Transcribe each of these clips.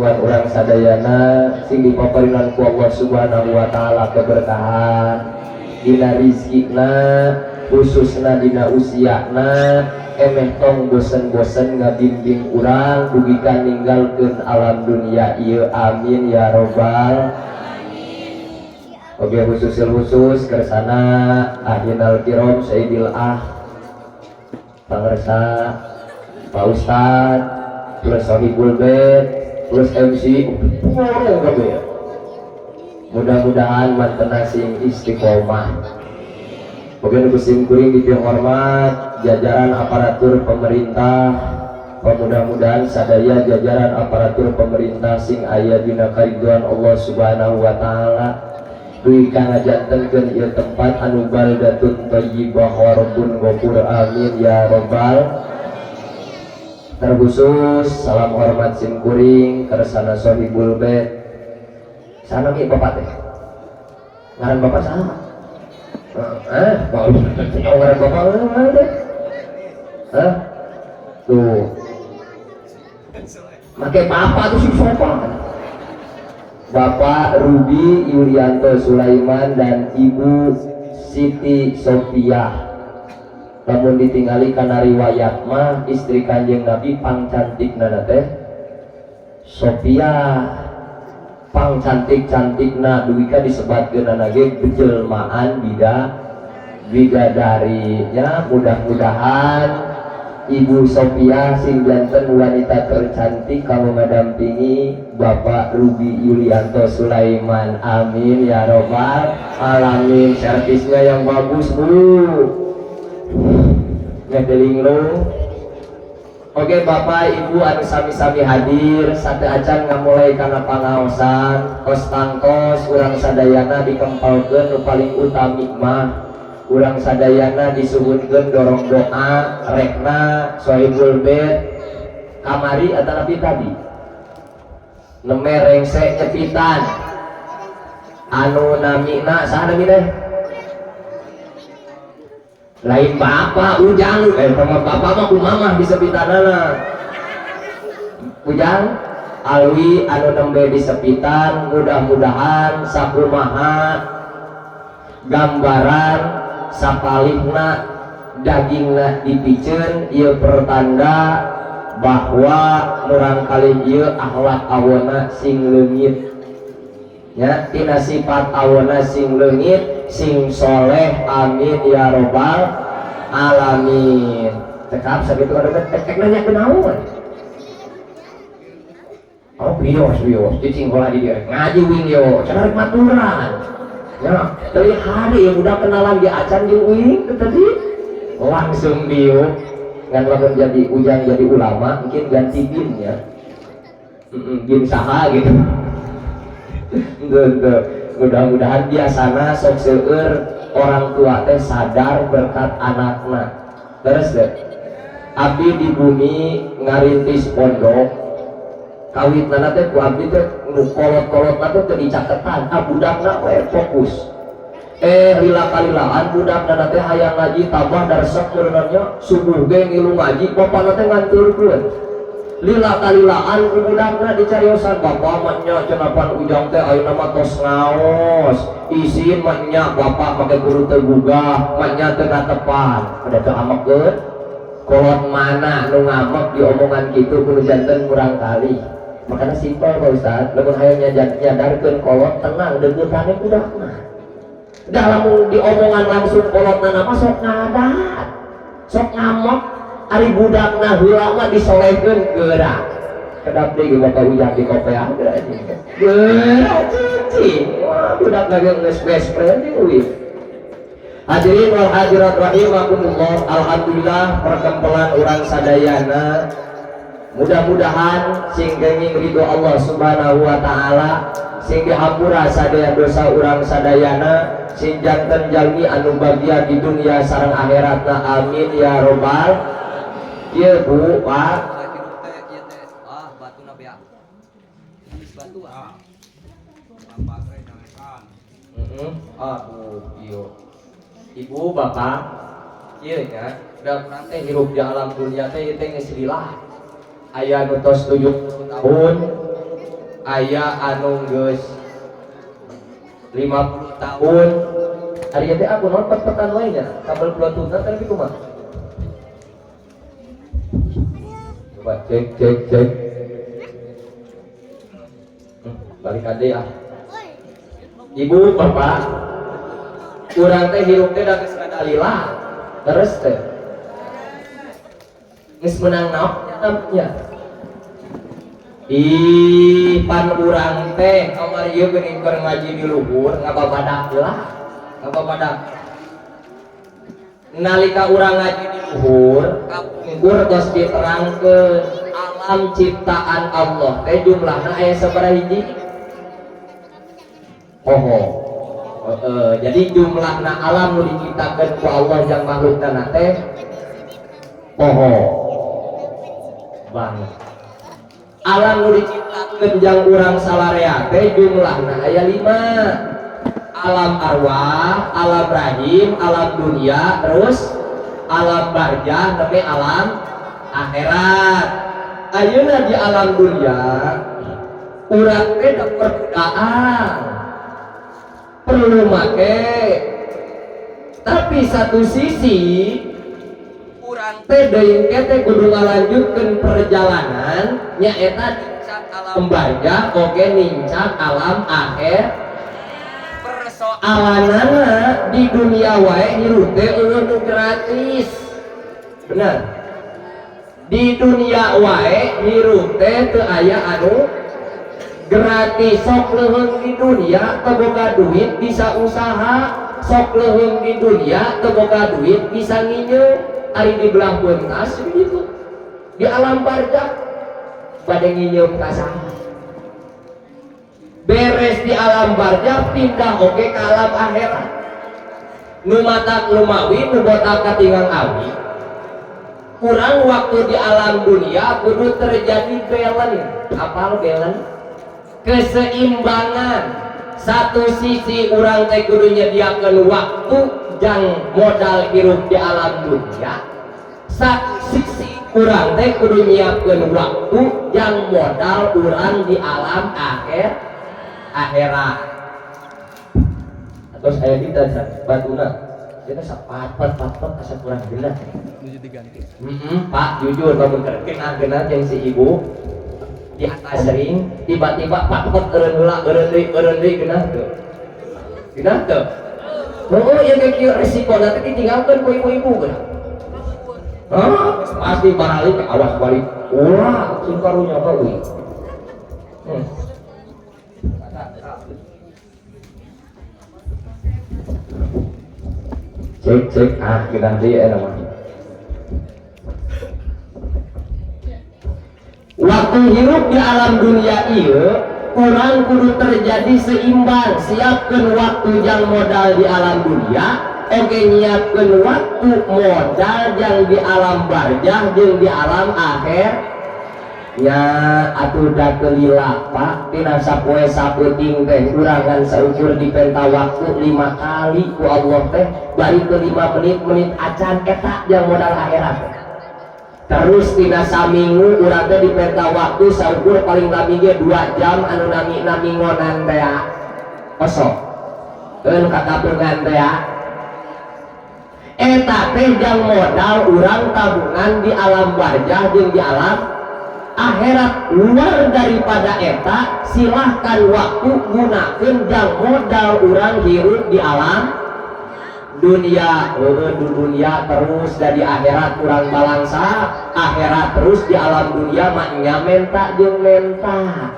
Kasepuhan urang sadayana sing dipaparinan ku Allah Subhanahu wa taala keberkahan dina rizkina, khususna dina usiana, emeh tong bosen-bosen ngabimbing urang dugi ka ninggalkeun alam dunia ieu. Amin ya robbal. Oke, khususil khusus kersana ahinal kirom Sayyidil Ah pangersa Pak Ustad plus Sohibul Bait plus MC borong kabeh ya. Mudah-mudahan mantena sing istiqomah. Oke, nu sim kuring dipihormat jajaran aparatur pemerintah, mudah-mudahan sadaya jajaran aparatur pemerintah sing aya dina karidhoan Allah Subhanahu wa taala dugi ka ngajantenkeun ieu tempat anu baldatun thayyibah wa rabbun ghafur. Amin ya robbal. Terkhusus salam hormat sim kuring kersana Sohibul Bait sana mi. Bapak teh ngaran bapak saha? Eh, oh, ngaran bapak teh. Hah? Tuh make bapak tuh sing sopan. Bapak Ruby Yulianto Sulaiman dan Ibu Siti Sofia. Lamun ditinggali karena riwayat mah istri Kanjeng Nabi pang cantik nana teh Sofia, pang cantik cantikna dugi ka disebatkeun ge bejelmaan bidadari ya. Mudah-mudahan Ibu Sofia sing janten wanita tercantik kamu ngadampingi Bapak Ruby Yulianto Sulaiman. Amin ya robbal alamin. Servisnya yang bagus, Bu. Ngedeling lu. Oke, Bapak Ibu anu sami-sami hadir, sateuacan ngamulai kana pangaosan, tos tangtos urang sadayana dikempalkeun. Nu paling utami mah urang sadayana disuhunkeun dorong doa rekna Sohibul Bait kamari atau nabi tadi nembe rengse nyepitan anu namina saha? Namina lain bapak Ujang, eh, sama bapak mah kumaha disepitanana. Ujang Alwi anu nembe disepitan, mudah-mudahan sakumaha gambaran sapalihna dagingna dipiceun ieu pertanda bahwa murang kali ieu akhlak awona sing leungit ya, tina sifat awona sing leungit, sing soleh. Amin ya robbal alamin. Cekap sakitu kan tek nanya kunaon. Oh, bios bios cicing pola di dia ngaji wing yo cenah rek maturan ya. Dari hari yang udah kenalan di acan jeung uing tadi langsung diuk ngan lamun jadi Ujang jadi ulama mungkin ganti bin ya, bin saha gitu. Ente, mudah-mudahan biasana sok seueur orang tua teh sadar berkat anakna. Terus deh, abdi di bumi ngarintis pondok, kawitna teh ku abdi teh nu kolot-kolot teh teu dicaketan, ah, budakna we fokus. Eh, lila kalilaan budakna teh hayang ngaji tambah daresep meureunnya, subuh ge ngilu ngaji, bapana teh nganturkeun. Lila kalilaan ku budakna dicariosan, "Bapak mah nya cenah pan Ujang teh ayeuna mah tos ngaos isin mah nya, bapak make kudu teu gugah mah nya, teu ngatepan." Ada teu amekeun kolot mana nu ngamek diomongan kitu kudu janten murang kali. Makanya simpel, Pak Ustad, lamun hayang nyadarkeun kolot, tenang, deukeutan budakna. Dah lamun diomongan langsung kolotna mah sok ngadat, sok ngamok. Ari budakna heula mah disolehkeun, geura kedap deui Bapak Ujang di kopeah geura geura cicing. Wah, budakna ge geus best friend jeung uih. Hadirin wal hadirat rahimakumullah, alhamdulillah perkempelan urang sadayana mudah-mudahan sing kenging ridho Allah Subhanahu wa taala, sing dihampura sadaya dosa urang sadayana, sing janten jalmi anu bagia di dunia sareng akhiratna. Amin ya robbal. Ieu, Bu, Pak. Ah, batu na ya. Batu ah. Heeh. Aduh, iyo. Ibu, Bapak, ieu nya, da urang teh hirup di alam dunia teh ieu teh geus lila. Aya nu tos 7 tahun, Aya anu geus 50 tahun. Ari teh aku non pet-petan wae nya, kabel bluetooth teh kitu mah. Coba cek cek cek. Balik ade ah. Ibu, bapak, urang teh hirup teh da geus ngadalila. Terus teh. Geus meunang naon nya? Ih, pan urang teh kamari ieu geuning keur ngaji di luhur ngababadak heula. Ngababadak. Nalika urang ngaji di luhur, kapungkur tos diterangkeun alam ciptaan Allah teh jumlahna aya sabaraha hiji? Poho. Heeh, jadi jumlahna alam nu diciptakeun ku Allah jang makhlukna teh poho. Banget. Alam nu diciptakeun jang urang salarea teh jumlahna aya 5. Alam arwah, alam rahim, alam dunia, terus alam barzah, tapi alam akhirat. Ayeuna di alam dunia urang teh da perbudakan, perlu make, tapi satu sisi urang teh deui teh kudu ngalanjutkeun perjalanan, nyaeta nincak alam barzah oge nincak alam akhir. Persoalanana di dunia wae hirup teh euweuh nu gratis, bener. Di dunia wae hirup teh teu aya anu gratis. Sok leuheung di dunia teu boga duit bisa usaha, sok leuheung di dunia teu boga duit bisa nginyeum. Ari di belah pentas begitu di alam barzah bade nginyeum ka saha? Beres di alam barzah pindah oge ke alam akhirat. Nu matak lumawi nu botak katinggang awi. Kurang waktu di alam dunia kudu terjadi balance. Apal balance? Keseimbangan. Satu sisi urang teh kudu nyediakeun waktu jang modal hirup di alam dunia, satu sisi urang teh kudu nyiapkeun waktu jang modal urang di alam akhirat. Terus aya kita batuna kita sapat pat pat pat asa kurang genah. Nuju diganti. Pak, jujur lamun keur genah-genah jeung si ibu di atas ring, tiba-tiba pak pat eureun heula, eureun deui, eureun deui, genah teu? Genah teu? Oh, ya kayak kieu resikona teh ditinggalkeun ku ibu-ibu geuna. Hah? Pasti baralik awas balik. Ulah, sing karunya ka euy. Cek cek ah genah deui eta mah. Waktu hirup di alam dunia ieu kurang kudu terjadi seimbang. Siapkan waktu yang modal di alam dunia, oke, nyiapkan waktu modal yang di alam barzah jeung di alam akhir ya. Atuh da kelila Pak, tina sapoe sapeuting teh urang ngan saukur dipenta waktu 5 kali ku Allah teh, bari ke 5 menit-menit acan eta yang modal akhirat. Terus tina saminggu urang teh dipenta waktu saukur paling lami ge 2 jam anu nami-nami ngonan teh kosong keun kakapungan teh eta teh jang modal urang tabungan di alam barzah jeung di alam akhirat. Luar daripada eta silahkan waktu gunakeun jang modal urang hirup di alam dunia. Heueuh, di dunia terus dari akhirat urang balangsa akhirat terus di alam dunia mah nya menta jeung menta.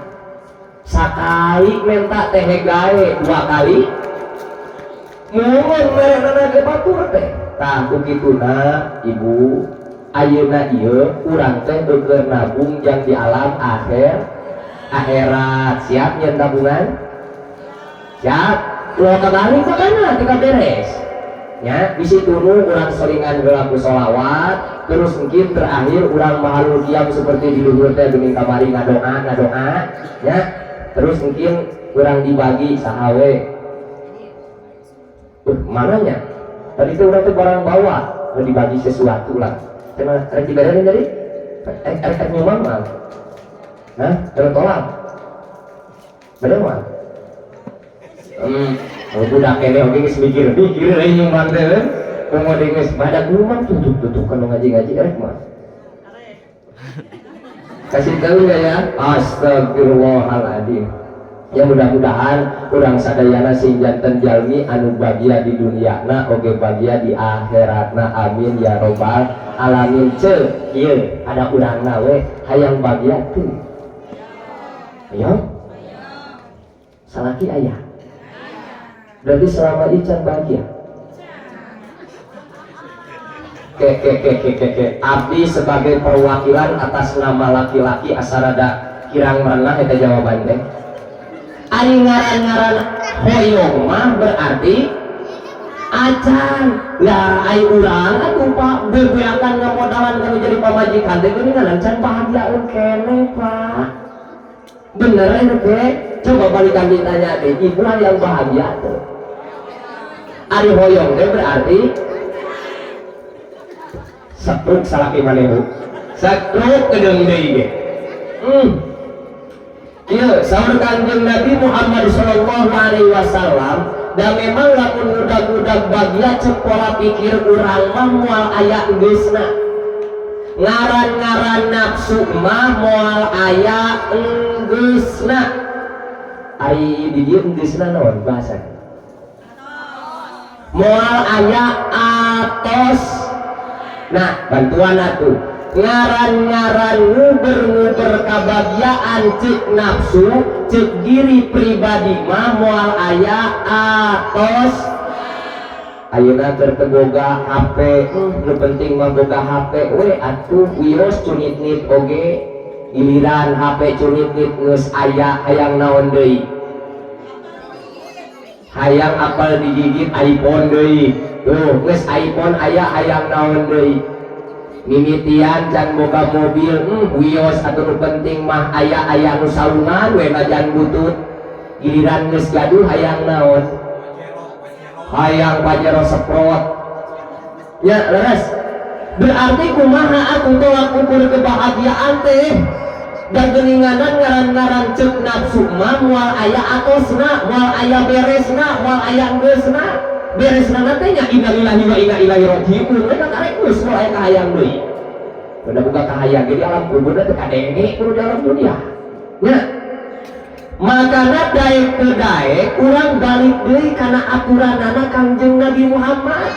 Sakali menta teh gae, 2 kali mun merenana ge batur teh. Tah ku kituna ibu, ayeuna ieu urang teh keur nabung jang di alam akhirat. Siap nyeun tabungan? Siap. Ulah kabalik makana tika beres nya bisi tunu urang selingan heula ku sholawat, terus mungkin terakhir urang mahalul qiyam seperti di luhur teh geuning kamari ngadoa ngadoa nya, terus mungkin urang dibagi saha we. Mananya tadi teh urang teh barang bawa mau dibagi sesuatu lah. Cenah rek dibere tadi? Rek nyumbang mah. Hah? Rek tolak. Bener mah? Oh, budak kene oge geus mikir-mikir euy nyumbang teh. Komo deui geus badak mah tutup-tutup kana ngaji-ngaji erek mah. Kasih tahu nggak ya? Astagfirullahaladzim. Ya, mudah-mudahan urang sadayana sing janten jalmi anu bahagia di dunia na oge bahagia di akhiratna, amin ya robbal alamin. Ceu ieu ada urangna we hayang bahagia teu? Ayo, salaki aya, berarti selama ini can bahagia. Ke ke ke ke ke ke abdi sebagai perwakilan atas nama laki-laki asa rada kirang merenah eta jawaban teh. Ari ngaran-ngaran hoyong mah berarti acan lah. Ai urang atuh, Pak, bebeakan ngamodalan kanu jadi pamajikan teh geuningan can bahagiaeun keneh, Pak. Bener ya teh? Coba balikan ditanya deh, ibu yang bahagia tuh. Ari hoyong teh berarti setruk salaki maneh, Bu, setruk kedeung deui ge. Ieu saur Kanjeng Nabi Muhammad sallallahu alaihi wasallam da memang lamun ngudag-ngudag bahagia, cek pola pikir urang mah moal aya geusna. Ngaran-ngaran nafsu mah moal aya enggeusna. Ari di dieu enggeusna naon bahasa? Moal aya atos. Nah, bantuan atuh. Ngaran-ngaran nguber-nguber kabahagiaan cek nafsu, cek diri pribadi mah moal aya atos. Ayeuna keur teu boga HP, nu penting mah boga HP we atuh, wios cunit-nit oge. Giliran HP cunit-nit geus aya, hayang naon deui? Hayang apel digigit iPhone deui. Tuh, geus iPhone aya, hayang naon deui? Mimitian can boga mobil, wios atuh, nu penting mah aya aya nu saungan we najan butut. Giliran geus gaduh, hayang naon? Hayang Pajero Sport ya. Leres, berarti kumaha atuh tolak ukur kebahagiaan teh? Dan geninganan ngaran-ngaran cek nafsu mah moal aya atosna, moal aya beresna, moal aya geusna. Beresna teh nya innalillahi wa inna ilaihi rajiun. Mereka karek geus moal aya kahayang deui. Udah buka kahayang jadi alam kubur teh kadenge kudu di alam dunia nya. Makana daek ke daek urang balik deui kana aturanana Kangjeng Nabi Muhammad.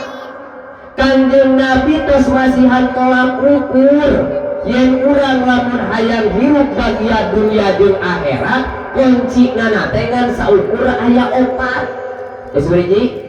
Kangjeng Nabi tos masihan tolak ukur yen urang lamun hayang hirup bahagia dunia jeung akhirat, kunci nana teh ngan saukur aya opat. Geus hiji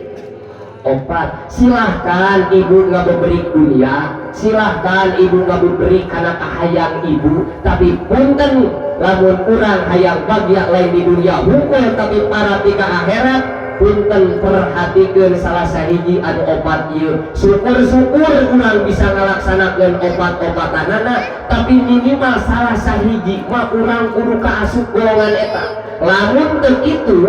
opat. Silahkan ibu ngabeberi dunia, silahkan ibu ngabeberi karena kahayang ibu, tapi punten, lamun urang hayang bahagia lain di dunia hungkul tapi para tika akhirat, punten, perhatikan salah sahiji anu opat ieu. Syukur-syukur urang bisa ngalaksanakeun opat-opatanana, tapi minimal salah sahiji mah urang kudu kaasup golongan eta. Lamun teu itu,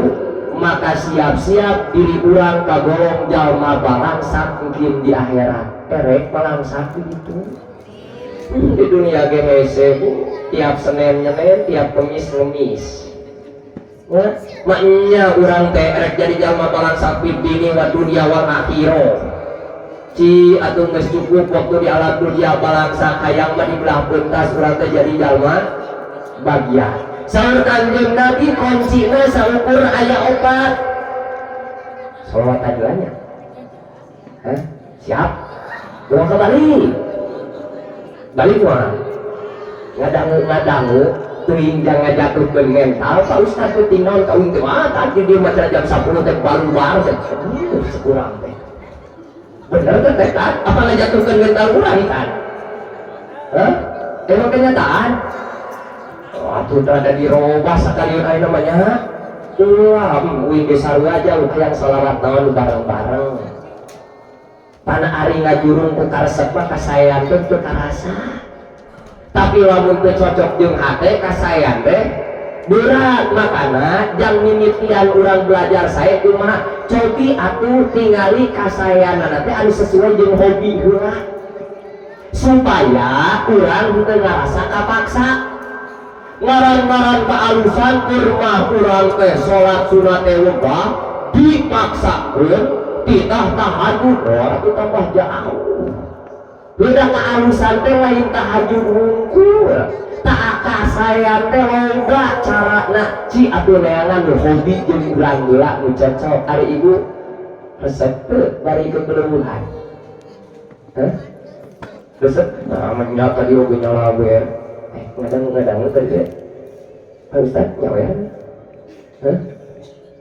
maka siap-siap diri urang kagolong jalma balangsak mungkin di akhirat. Erek balangsak itu? Di dunia ge hese, Bu. Tiap Senin nyenen, tiap Kemis ngemis ya. Maknya urang teh erek jadi jalma balangsak fid dini wa dunya wal akhirah. Ci atuh, geus cukup waktu di alam dunia balangsak, hayang mah di belah pentas urang teh jadi jalma bahagia. Saur Kanjeng Nabi kuncina saukur aya opat. Salawat nya. Hah? Siap? Ulang ke balik. Balik mah. Ngadangu ngadangu teuing jangan ngajatuhkeun mental Pak Ustaz teh tinggal ka teh. Ah, tadi dia mah jam 10 teh baru baru teh. Sekurang teh. Bener teh teh apa ngajatuhkeun mental urang kan? Hah? Emang kenyataan? Wah, tuh ada dirobah sekalian aya namanya. Ulah, uing ge sarua jauh hayang salawat naon bareng-bareng. Pana ari ngajurung ku karesep mah kasaean teh teu karasa. Tapi lamun teu cocok jeung hate, kasaean teh berat. Makana jang mimitian urang belajar sae kumaha, cobi atuh tingali kasaeanana teh anu sesuai jeung hobi heula, supaya urang henteu ngarasa kapaksa. Ngaran-ngaran kealusan kurma urang teh salat sunat teh lebah dipaksakeun titah tahajud, oh atuh tambah jauh. Udah kealusan teh lain tahajud hungkul. Tak kasayan teh loba carana ci atuh neangan nu hobi jeung urang heula nu cocok. Ari ibu resep teu bari ikut keleuhan? Hah? Resep? Nah, menya tadi oge nyalawer. Ngadang-ngadang tadi teh. Pak Ustad nyawer? Hah?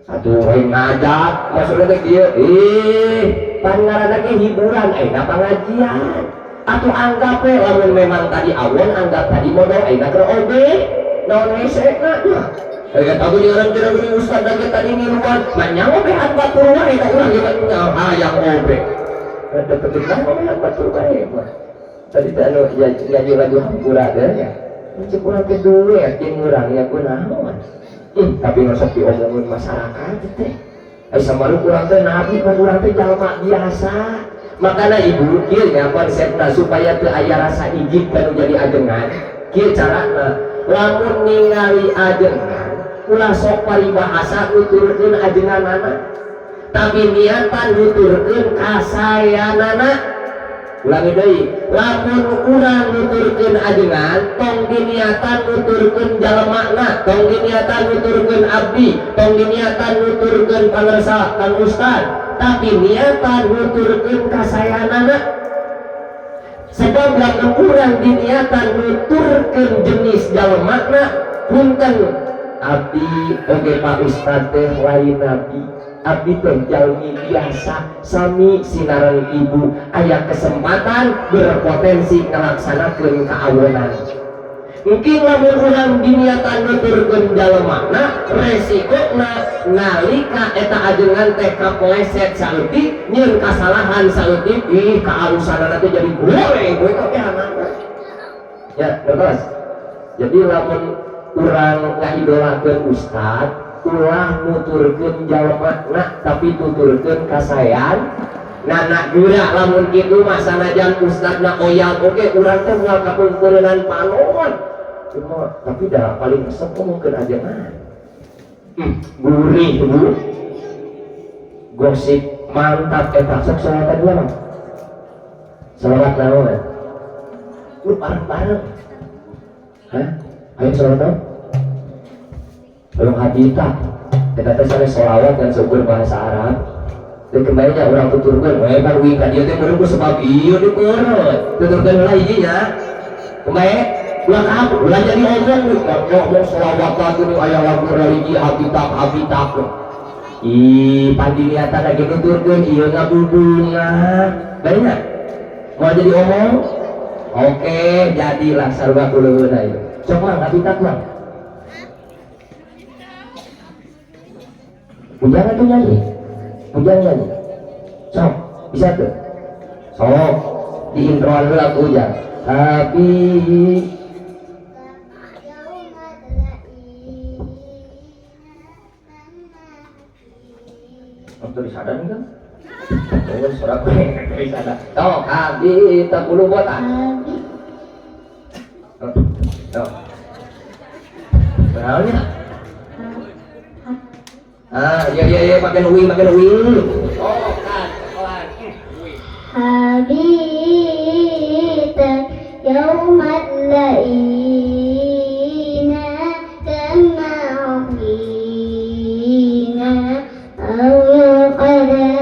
Atuh lain ngajak, maksudnya teh kieu. Ih, pan ngaranna ge hiburan, ayeuna pengajian. Atuh anggap we lamun memang tadi awon, anggap tadi modal ayeuna keur oge. Naon hesena nya? Eh, eta ge ngaran cenah geuning ustad ge tadi ngiluan, mah obehan batur wae da urang ge nya hayang obe. Deket-deket obehan batur wae mah. Tadi teh anu nyanyi lagu hampura teh ya. Cek urang teh duet jeung urang nya kunaon. Tapi ngosok diomongin masyarakat teh. Eh samaru urang teh nabi pan urang teh jalma biasa. Makana ibu kieu nya konsepna supaya teu aya rasa ijib kanu jadi ajengan. Kieu carana lamun ningali ajengan ulah sok paribahasa nuturkeun ajenganana. Tapi niatan nuturkeun kasayanana. Ulangi deui, lamun urang nuturkeun ajengan tong diniatan nuturkeun jalemana, tong diniatan nuturkeun abdi, tong diniatan nuturkeun pangersa Kang Ustad, tapi niatan nuturkeun kasayanana. Sebab lamun urang diniatan nuturkeun jenis jalemana, punten abdi oge Pak Ustad teh lain nabi. Abdi teh jalmi biasa sami sinareng ibu aya kesempatan berpotensi ngelaksanakeun kaawonan. Mungkin lamun urang diniatan nuturkeun jalemana resikona nalika eta ajengan teh kapleset saeutik nyieun kasalahan saeutik, ih kaalusanana teh jadi goreng we kabehanana. Ya, terus. Jadi lamun urang ngaidolakeun ustad ulah nuturkeun jalmana tapi tuturkeun kasayan nana geura lamun kitu mah sanajan ustadna oyang oge urang teh moal kapungkureunan panon. Cuma tapi dah paling resep ngomongkeun ajengan. Gurih bu. Gosip mantap eta sok salawatan dua mah. Salawat naon? Lu bareng-bareng. Hah? Ayo salawat naon? Belum habita. Eta teh sanes salawat dan syukur bahasa Arab. Dan kembalinya orang tuturkeun, we kan wing ka dieu teh meureun ku sebab ieu dipeureut. Tuturkeun heula hijinya. Kembali ulah kamu, ulah jadi omong nih, ngomong salawat lagi nih, aya lagu religi habitat habitat. Ih, pandiniatan lagi nuturkeun ieu ngabubunga. Banyak. Mau jadi omong? Oke, jadilah sarua kuleuweuna ieu. Sok mang habitat mang. Ujang itu nyanyi, Ujang nyanyi. Sok, bisa tuh. Sok, di introan heula ku Ujang. Tapi waktu disadar kan? Oh, suara gue disadar. Sok, abi 10 botak. Sok. Berapa? Ah, iya iya iya, makin uing, makin uing. Oh, kan, pelan. Habita yaumat laina kama uqina aw yuqada.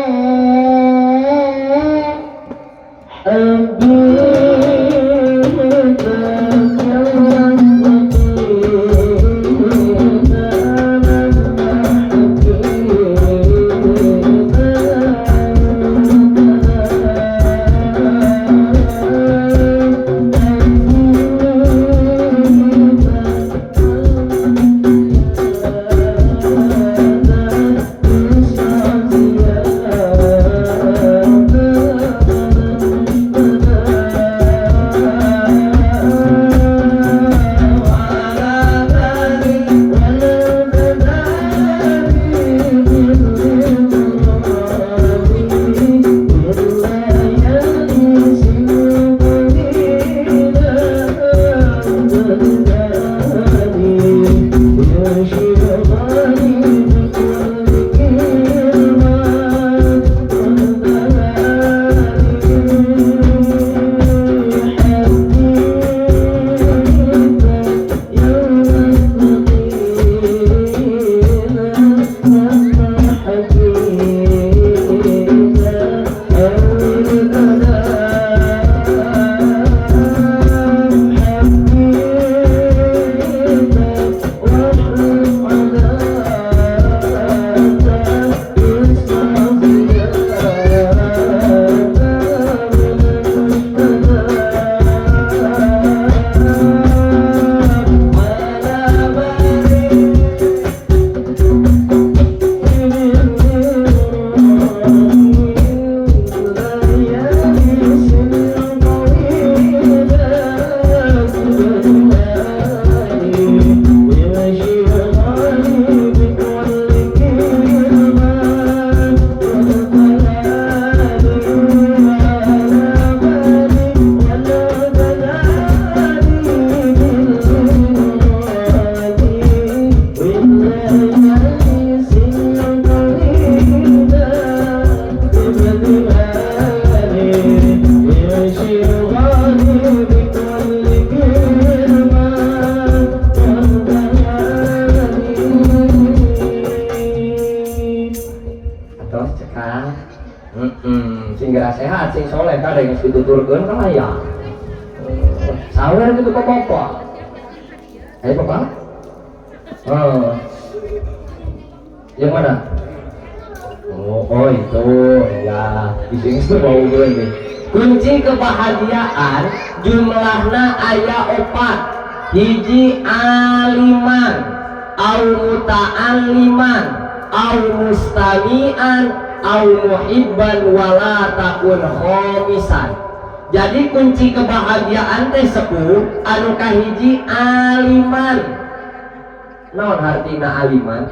Sing geura sehat, sing soleh, kada geus dituturkeun ka aya. Sawer gitu kok bapak. Ayo, Bapak. Oh. Yang mana? Oh, itu ya. Di sini tuh bau gue nih. Kunci kebahagiaan jumlahna aya opat. Hiji, aliman au muta'alliman au mustami'an au muhibban wala takun khomisan. Jadi kunci kebahagiaan teh sepuh, anu kahiji aliman. Naon hartina aliman?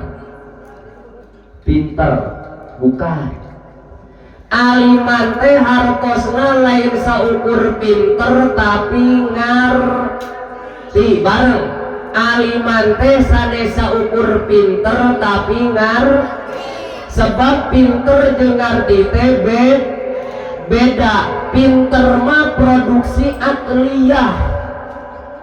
Pinter? Bukan. Aliman teh hartosna lain saukur pinter, tapi ngarti bareng. Aliman teh sanes saukur pinter, tapi ngar, sebab pinter jeung ngarti teh beda. Pinter mah produksi akliyah.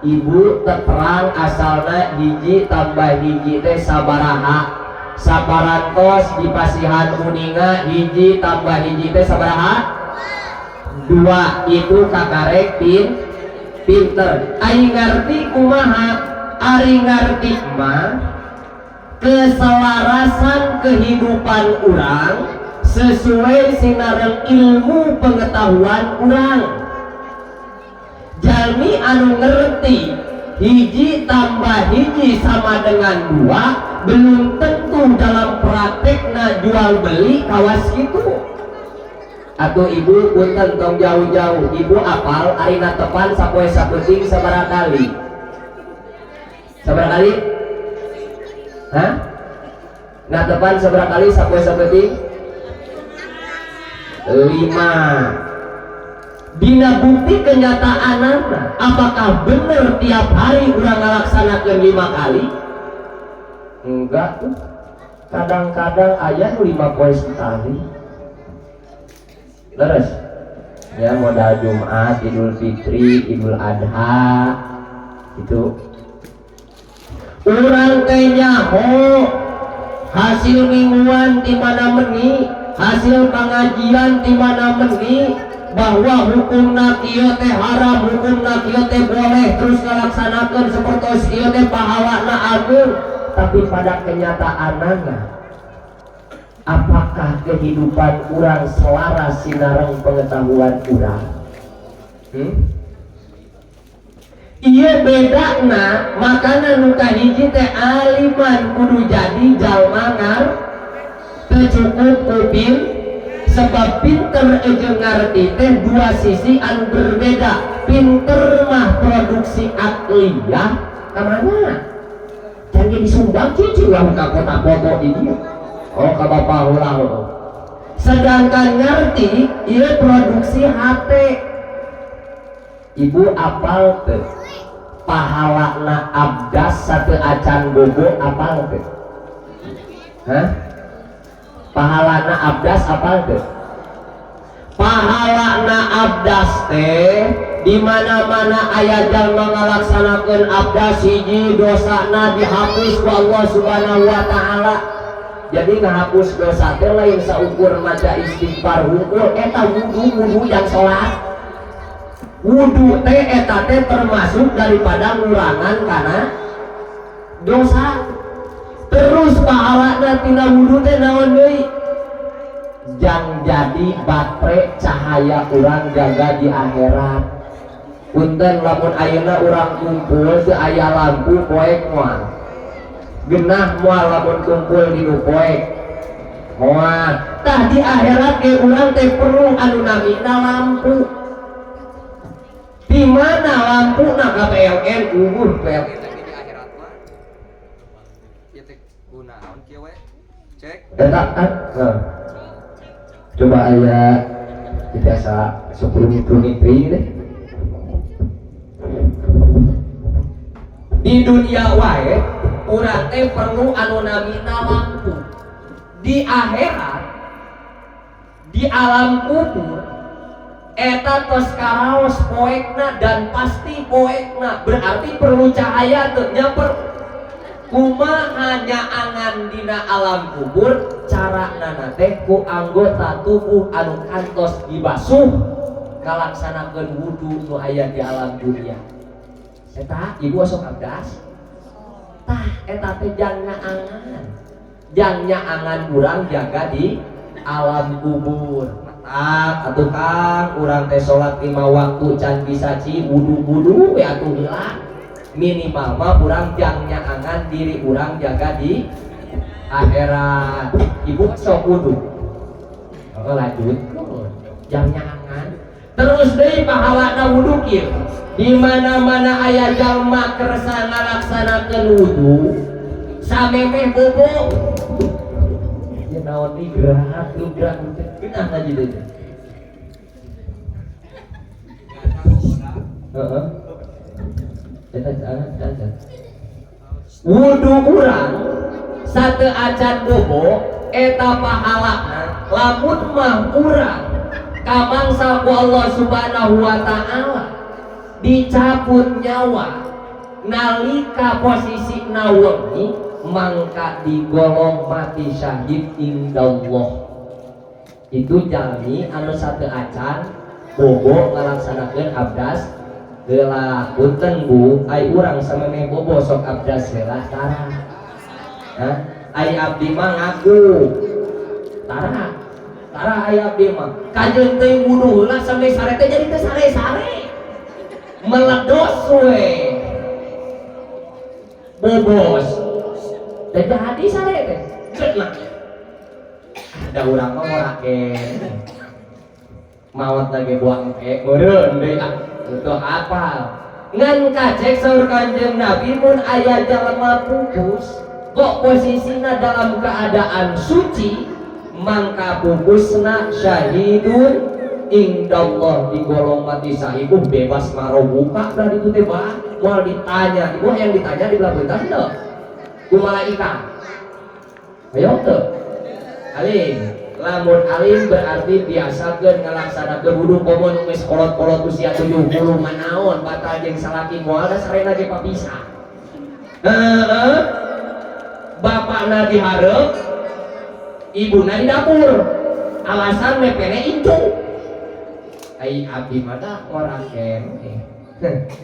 Ibu terang asalna hiji tambah hiji teh sabaraha, saparantos dipasihan uninga hiji tambah hiji teh sabaraha? Dua. Itu kakarek pinter. Ari ngarti kumaha? Ari ngarti mah keselarasan kehidupan urang sesuai sinareng ilmu pengetahuan urang. Jalmi anu ngerti hiji tambah hiji sama dengan dua, belum tentu dalam praktekna jual beli kawas gitu. Atau Ibu, punten, tong jauh-jauh, Ibu apal ari netepan sapoe sapeuting sabaraha kali? Sabaraha kali? Hah? Netepan sabaraha kali sapoe sapeuting? Lima. Dina bukti kenyataan, apakah bener tiap hari urang ngalaksanakeun lima kali? Enggak tuh. Kadang-kadang aya nu 5 poe sekali. Terus ya, modal Jumat, Idul Fitri, Idul Adha itu urang teh nyaho hasil mingguan di mana meni, hasil pengajian di mana meni, bahwa hukum kieu teh haram, hukum kieu teh boleh, terus ngalaksanakeun seperti ieu teh pahalana agung. Tapi pada kenyataanana, apakah kehidupan urang selaras sinareng pengetahuan urang? Iya, beda na. Makana nu kahiji teh aliman, kudu jadi jalma ngar teu cukup kuping, sebab pinter jeung ngarti teh dua sisi anu berbeda. Pinter mah produksi akliyah. Kamana can disumbang cucu lah ka kota foto di dia? Oh, ka bapak ulah. Sedangkan ngerti ieu produksi hati. Ibu apal teu pahalana abdas satu acan bobo? Apal teu? Hah? Pahalana abdas apal teu? Pahalana abdas teh di mana-mana aya jalma ngalaksanakeun abdas hiji, dosana dihapus ku Allah Subhanahu wa Taala. Jadi ngahapus dosa teh lain saukur maca istighfar hungkul. Eta wudu, wudu yang sholat, wudu teh eta teh termasuk daripada ngurangan karena dosa. Terus pahalana tina wudu teh naon deui? Jang jadi baterai cahaya urang jaga di akhirat. Punten, lamun ayeuna urang kumpul teu aya lampu, poek moal? Genah moal lamun kumpul di nu poek? Moal. Tah, di akhirat ge urang teh perlu anu namina lampu. Di mana lampu na? Ka PLN unggul PLN. Tapi di akhirat mah ieu teh kunaon kieu we? Cek. Eta kan, nah. Coba aya biasa sepuluh deh. Di dunia wae urang teh perlu anu namina lampu. Di akhirat, di alam kubur, eta tos karaos poekna dan pasti poekna, berarti perlu cahaya teu nya? Kumaha nyaangan dina alam kubur? Cara nana teh ku anggota tubuh anu kantos dibasuh ngalaksanakeun wudu nu aya di alam dunia. Eta ibu sok abdas tah, eta teh jang nyaangan, jang nyaangan urang jaga di alam kubur. Matak atuh Kang, urang teh salat 5 waktu can bisa ci wudu-wudu we atuh heula. Minimal mah urang jang nyaangan diri urang jaga di akhirat. Ibu sok wudu. Oh, lanjut jang nyaangan terus deui pahalana wudu kieu. Di mana-mana aya jalma kersa ngalaksanakeun wudu samemeh bobo ya naon nih, gerak lu gerak geunah ngaji deui. Heeh. Eta jangan jangan. Wudu urang sate acan bobo eta pahalana lamun mah urang kamangsa ku Allah Subhanahu wa taala dicabut nyawa nalika posisi wengi mangka digolong mati syahid indallah. Itu jalmi anu sate acan bobo ngalaksanakeun abdas heula. Punten Bu, ai urang samemeh bobo sok abdas heula tara? Hah? Ai abdi mah ngaku tara tara. Ai abdi mah kajeun teh wudu heula sampai sare teh jadi teh sare-sare meledos we bobos dan jadi sare teh cenah. Ada urang mah ngorake maot lagi buang ke meureun deui ah itu apal. Ngan kacek saur Kanjeng Nabi, mun aya jalma pupus kok posisina dalam keadaan suci mangka pupusna syahidun indallah, digolong mati syahid. Bebas marobuka berarti itu teh bah moal ditanya. Ibu yang ditanya di belah beutas teu ku malaikat? Ayo teu alim. Lamun alim berarti biasakeun ngalaksanakeun wudu. Komo nu geus kolot-kolot usia 70 manaon batal jeung salaki moal da sarena ge papisah. Heeh, bapakna di hareup, ibuna di dapur, alasan mepene incu. Ai abdi mah da ngora keneh.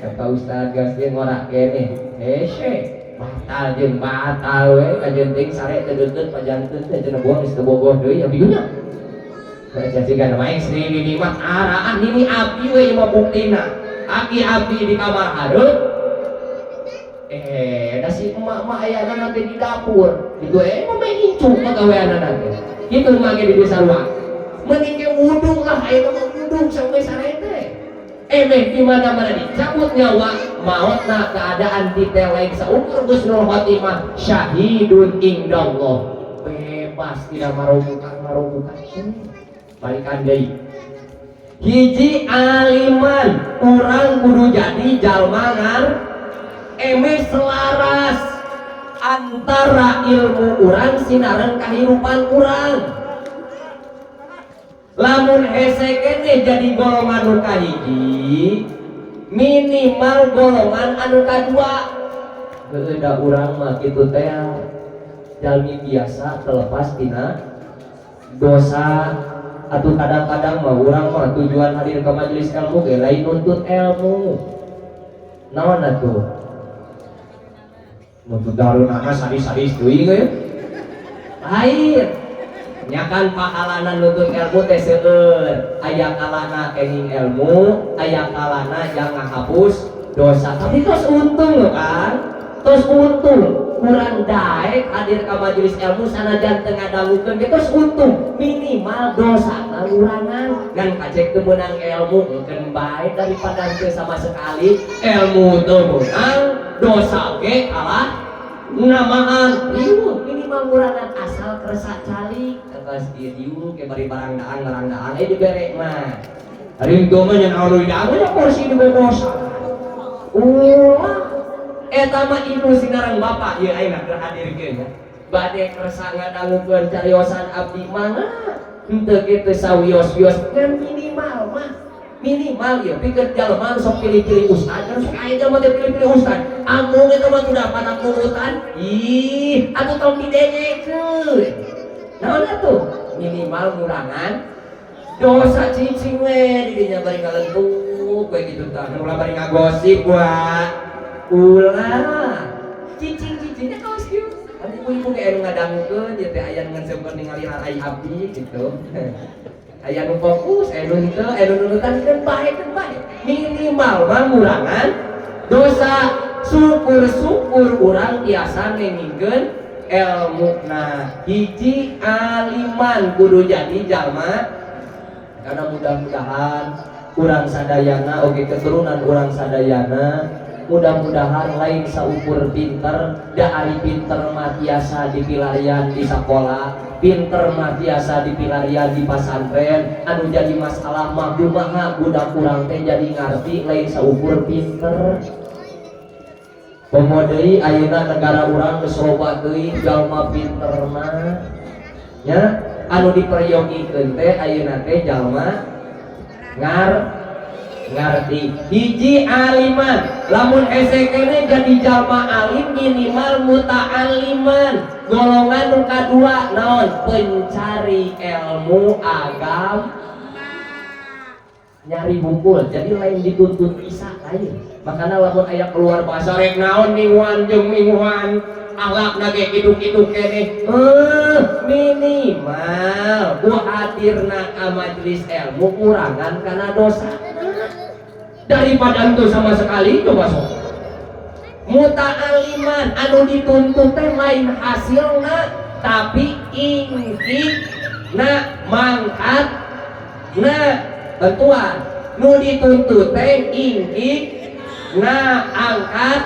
Kata ustad gas ge ngora keneh hese batal jeung batal we kajeun teuing sare teu deukeut pajanteun teh cenah buang geus teu bogoh deui abdi nya. Cacikan mah istri nini mah araah nini abdi we mah buktina. Aki abdi di kamar hareup, da si emak mah ayana teh di dapur gitu mah incu pagaweanana teh kitu mah ge di desa luar. Mending ge wudu lah, ayeuna mah wudu sampai sare teh emeh di mana-mana dicabut nyawa mautna keadaan diteleng saukur husnul khotimah syahidun indallah, bebas tidak marobukan marobukan. Balikan deui hiji aliman, urang kudu jadi jalma ngar emeh selaras antara ilmu urang sinareng kahirupan urang. Lamun hese keneh jadi golongan nu kahiji, minimal golongan anu kadua. Heueuh da urang mah kitu teh jalmi biasa terlepas tina dosa. Atau kadang-kadang mah urang mah tujuan hadir ke majelis ilmu ge lain nuntut ilmu. Naon atuh? Nuntut darunaha sadis-sadis teuing ge. Lain. Nyakan pahalana nuntut ilmu teh seueur. Aya kalana kenging ilmu, aya kalana yang ngahapus dosa. Tapi tos untung kan? Tos untung kurang daek hadir ka majelis ilmu sanajan teu ngadangukeun ge tos untung, minimal dosa ngurangan. Ngan kacek teu meunang ilmu engkeun bae daripada teu sama sekali. Ilmu teu meunang, dosa ge kalah namaan. Riweuh minimal ngurangan asal kersa calik atas dia diu ke bari barang daang barang daang dibere mah. Hari itu mah nya naon daang nya kursi dibobosan. Ulah eta mah ibu sinareng bapak ieu ayeuna keur hadir kieu nya. Bade kersa ngadangukeun cariosan abdi mangga henteu kitu sawios-wios ngan minimal mah Minimal ya pikeun jalma nu sok pilih-pilih ustad kan, sok aya jalma teh pilih-pilih ustad, amung eta mah udah panak nurutan. Ih, atuh tong didengekeun. Naon atuh, minimal ngurangan dosa. Cicing we di dinya bari ngalentuk we kitu tah. Ulah bari ngagosip, wa ulah cicing-cicingnya kaos kieu. Kan ibu-ibu ge anu ngadangukeun ieu teh, aya nu ngan ningali rai abdi gitu, aya nu fokus, aya nu henteu, aya nu nurutan. Keun bae, keun bae, minimal mah ngurangan dosa. Syukur-syukur urang tiasa ngengingkeun ilmu. Nah, hiji aliman, kudu jadi jalma, karena mudah-mudahan urang sadayana oge, keturunan urang sadayana, mudah-mudahan lain saukur pinter. Da ari pinter mah tiasa dipilarian di sekolah, pinter mah tiasa dipilarian di pasantren. Anu jadi masalah mah kumaha budak urang teh jadi ngarti, lain saukur pinter. Komo deui ayeuna negara urang geus loba teuing jalma pinter mah nya, anu diperyogikeun teh ayeuna teh jalma ngarti. Hiji aliman, lamun hese keneh jadi jalma alim, minimal muta'aliman. Golongan nu kadua naon? Pencari ilmu agama, nyari bungkul. Jadi lain dituntut bisa, lain. Makanya lamun aya keluar bahasa, "Rek naon mingguan jeung mingguan, akhlakna ge kitu-kitu keneh," eh, minimal ku hadirna ka majelis ilmu kurangan kana dosa daripada itu sama sekali. Coba sok muta'aliman, anu dituntut teh lain hasilna, tapi ingkik na mangkat na. Bantuan, nu dituntut teh ingkik na angkat.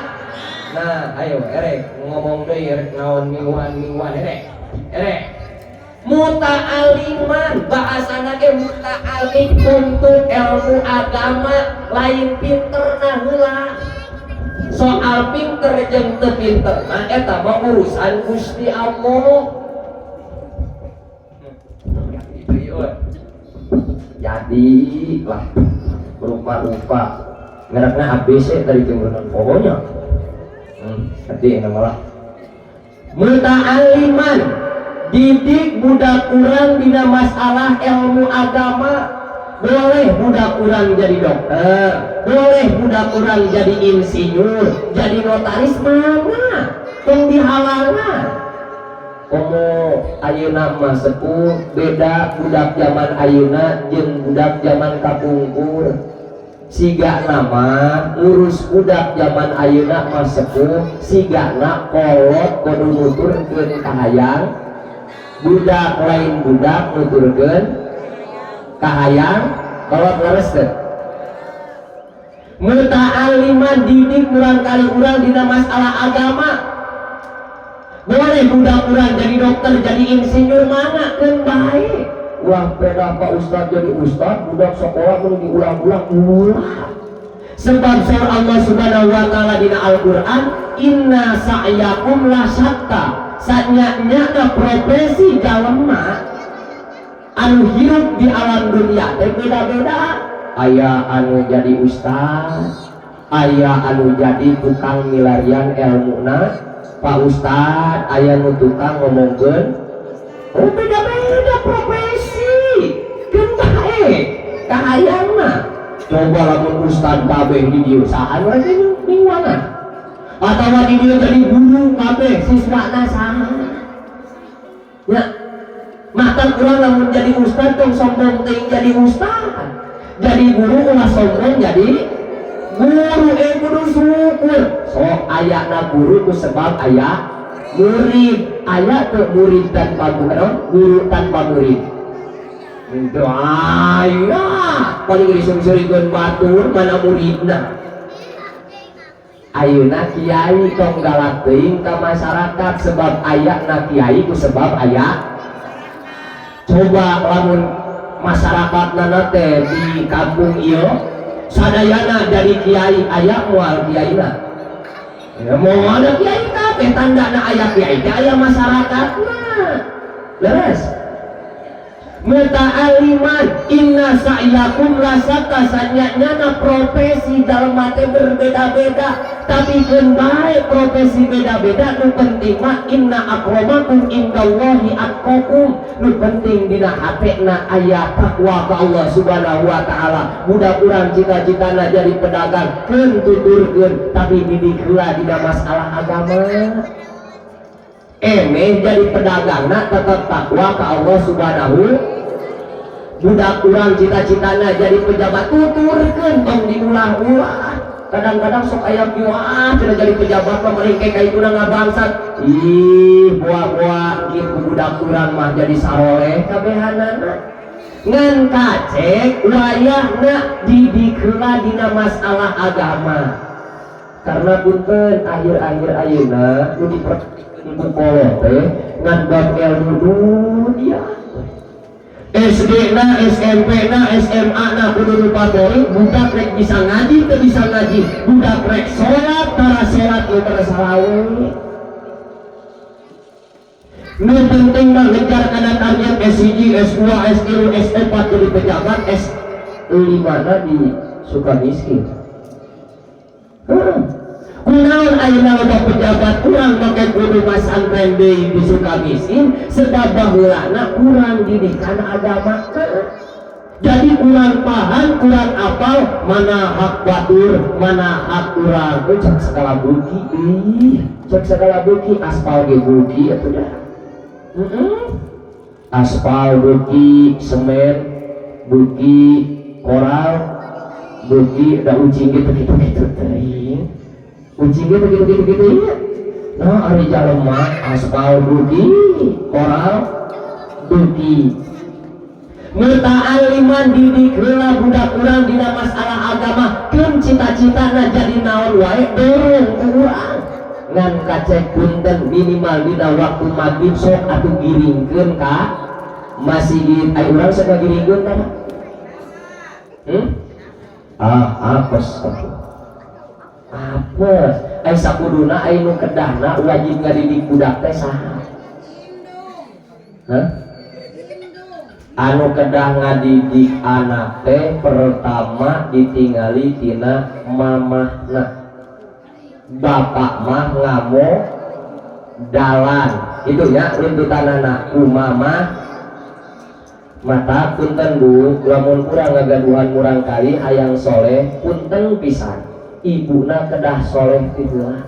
Nah, ayo erek ngomong deui, erek naon mingguan mingguan, erek erek. Muta'aliman, bahasana ge muta'alim, tuntut ilmu agama, lain pinter. Nah, heula soal pinter jeung teu pinter mah eta mah urusan Gusti Allah. Gitu ieu. Jadi lah rupa-rupa merekna ABC tadi jeung pokoknya nanti nama lah. Muta'aliman, didik budak urang dina masalah ilmu agama. Boleh budak urang jadi dokter, boleh budak urang jadi insinyur, jadi notaris, mana tong dihalangan. Komo ayeuna mah sepuh, beda budak zaman ayeuna jeung budak zaman kapungkur. Siga nama ngurus budak zaman ayeuna mah sepuh, sigana kolot kudu nuturkeun kahayang budak, lain budak nuturkeun kahayang kolot. Leres teu? Muta'aliman, didik murang kali urang dina masalah agama. Boleh budak urang jadi dokter, jadi insinyur, mana keun bae. Wah, beda Pak Ustad jadi ustad, budak sekolah kudu diulang-ulang, ulah. Sebab saur Allah Subhanahu wa Ta'ala dina Al-Qur'an, "Inna sa'yakum la syatta." Sanya-nyana profesi jalema anu hirup di alam dunia teh beda-beda. Aya anu jadi ustad, aya anu jadi tukang milarian ilmuna Pak Ustad, aya nu tukang ngomongkeun. Oh, beda-beda profesi, keun bae kahayang mah. Coba lamun ustad kabeh di dieu, saha nu rek mingguanan? Atawa di dieu jadi guru kabeh, siswana saha ya? Matak urang lamun jadi ustad tong sombong teuing jadi ustad, jadi guru ulah sombong jadi guru, eh, kudu syukur. Sok ayana guru ku sebab aya murid. Aya teu murid tanpa guru, guru tanpa murid? Itu aya, paling disungsurikeun batur, mana muridna? Ayeuna kiai tong galak teuing ka masyarakat, sebab ayana kiai ku sebab aya. Coba lamun masyarakat nana teh di kampung ieu sadayana jadi kiai, aya moal kiaina? Ya mau ada kiai kabeh, tandana aya kiai teh aya masyarakatna. Leres? Muta'aliman inna sa'yakum lasyatta, sanyana profesi dalam teh berbeda-beda, tapi keun bae profesi beda-beda, nu penting mah inna akramakum indallahi atqakum. Nu penting dina hatena aya takwa ka Allah Subhanahu wa Taala. Budak urang cita-citana jadi pedagang, keun tuturkeun, tapi didik heula dina masalah agama. Emeh jadi pedagangna tetap takwa ka Allah Subhanahu. Budak urang cita-citana jadi pejabat, tuturkeun, tong diulah-ulah. Kadang-kadang sok aya kieu, ah, cenah jadi pejabat mah meuring ka itu ngabangsat. Ih, buah-buah kieu, budak urang mah jadi saroleh kabehanana. Ngan kacek wayahna didik heula dina masalah agama, karena punten, akhir-akhir ayeuna nu diperhatikan ku kolot teh ngan bab ilmu dunia. SD na, SMP na, SMA na kudu nu favorit. Budak rek bisa ngaji teu bisa ngaji, budak rek sholat tara sholat, nu salawe. Nu penting mah ngejar kana target S1, S2, S3, S4, jadi pejabat, S5 na di Sukamiskin. Heeh. Kunaon ayeuna loba pejabat kurang make kudu masantren deui di Sukamiskin? Sebab baheulana kurang didikan agama, jadi kurang paham, kurang apal mana hak batur, mana hak urang. Oh, cek segala beuki, ih, cek segala beuki, aspal ge beuki atuh dah. Aspal beuki, semen beuki, koral beuki, da ucing gitu gitu gitu teuing. Ucing gitu gitu gitu gitu iya. Nah, ari jalema aspal beuki, koral beuki. Muta'aliman, didik heula budak urang dina masalah agama. Keun cita-citana jadi naon wae, dorong ku urang. Ngan kacek punten, minimal dina waktu maghrib sok atuh giringkeun ka masjid. Ayo, urang sok ngagiringkeun tah? Hmm? Ah, apes atuh. Apes. Ai sakuduna ai nu kedahna wajib ngadidik budak teh saha? Hah? Anu kedah ngadidik anak teh pertama ditingali tina mamahna. Bapak mah ngamodalan itu ya, runtutanana ku mamah. Mata punten, Bu, lamun kurang ngagaduhan murang kali hayang soleh, punten pisan, ibuna kedah soleh ti heula.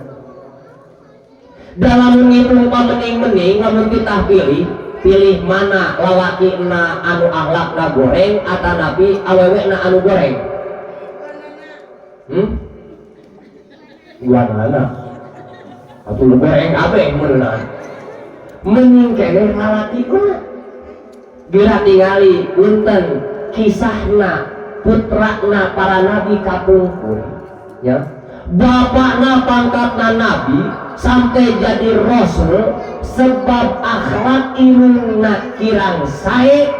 Dalam ngitung pamening-mening, lamun kita pilih pilih mana, lalaki na anu akhlakna goreng atanapi awewe na anu goreng? Hmm, mana atuh lu goreng kabeh meureunan. Mending keneh lalaki mah. Geura tingali, punten, kisahna putrana para nabi kapungkur ya, bapakna pangkatna nabi sampai jadi rasul, sebab akhlak ilmuna kirang sae.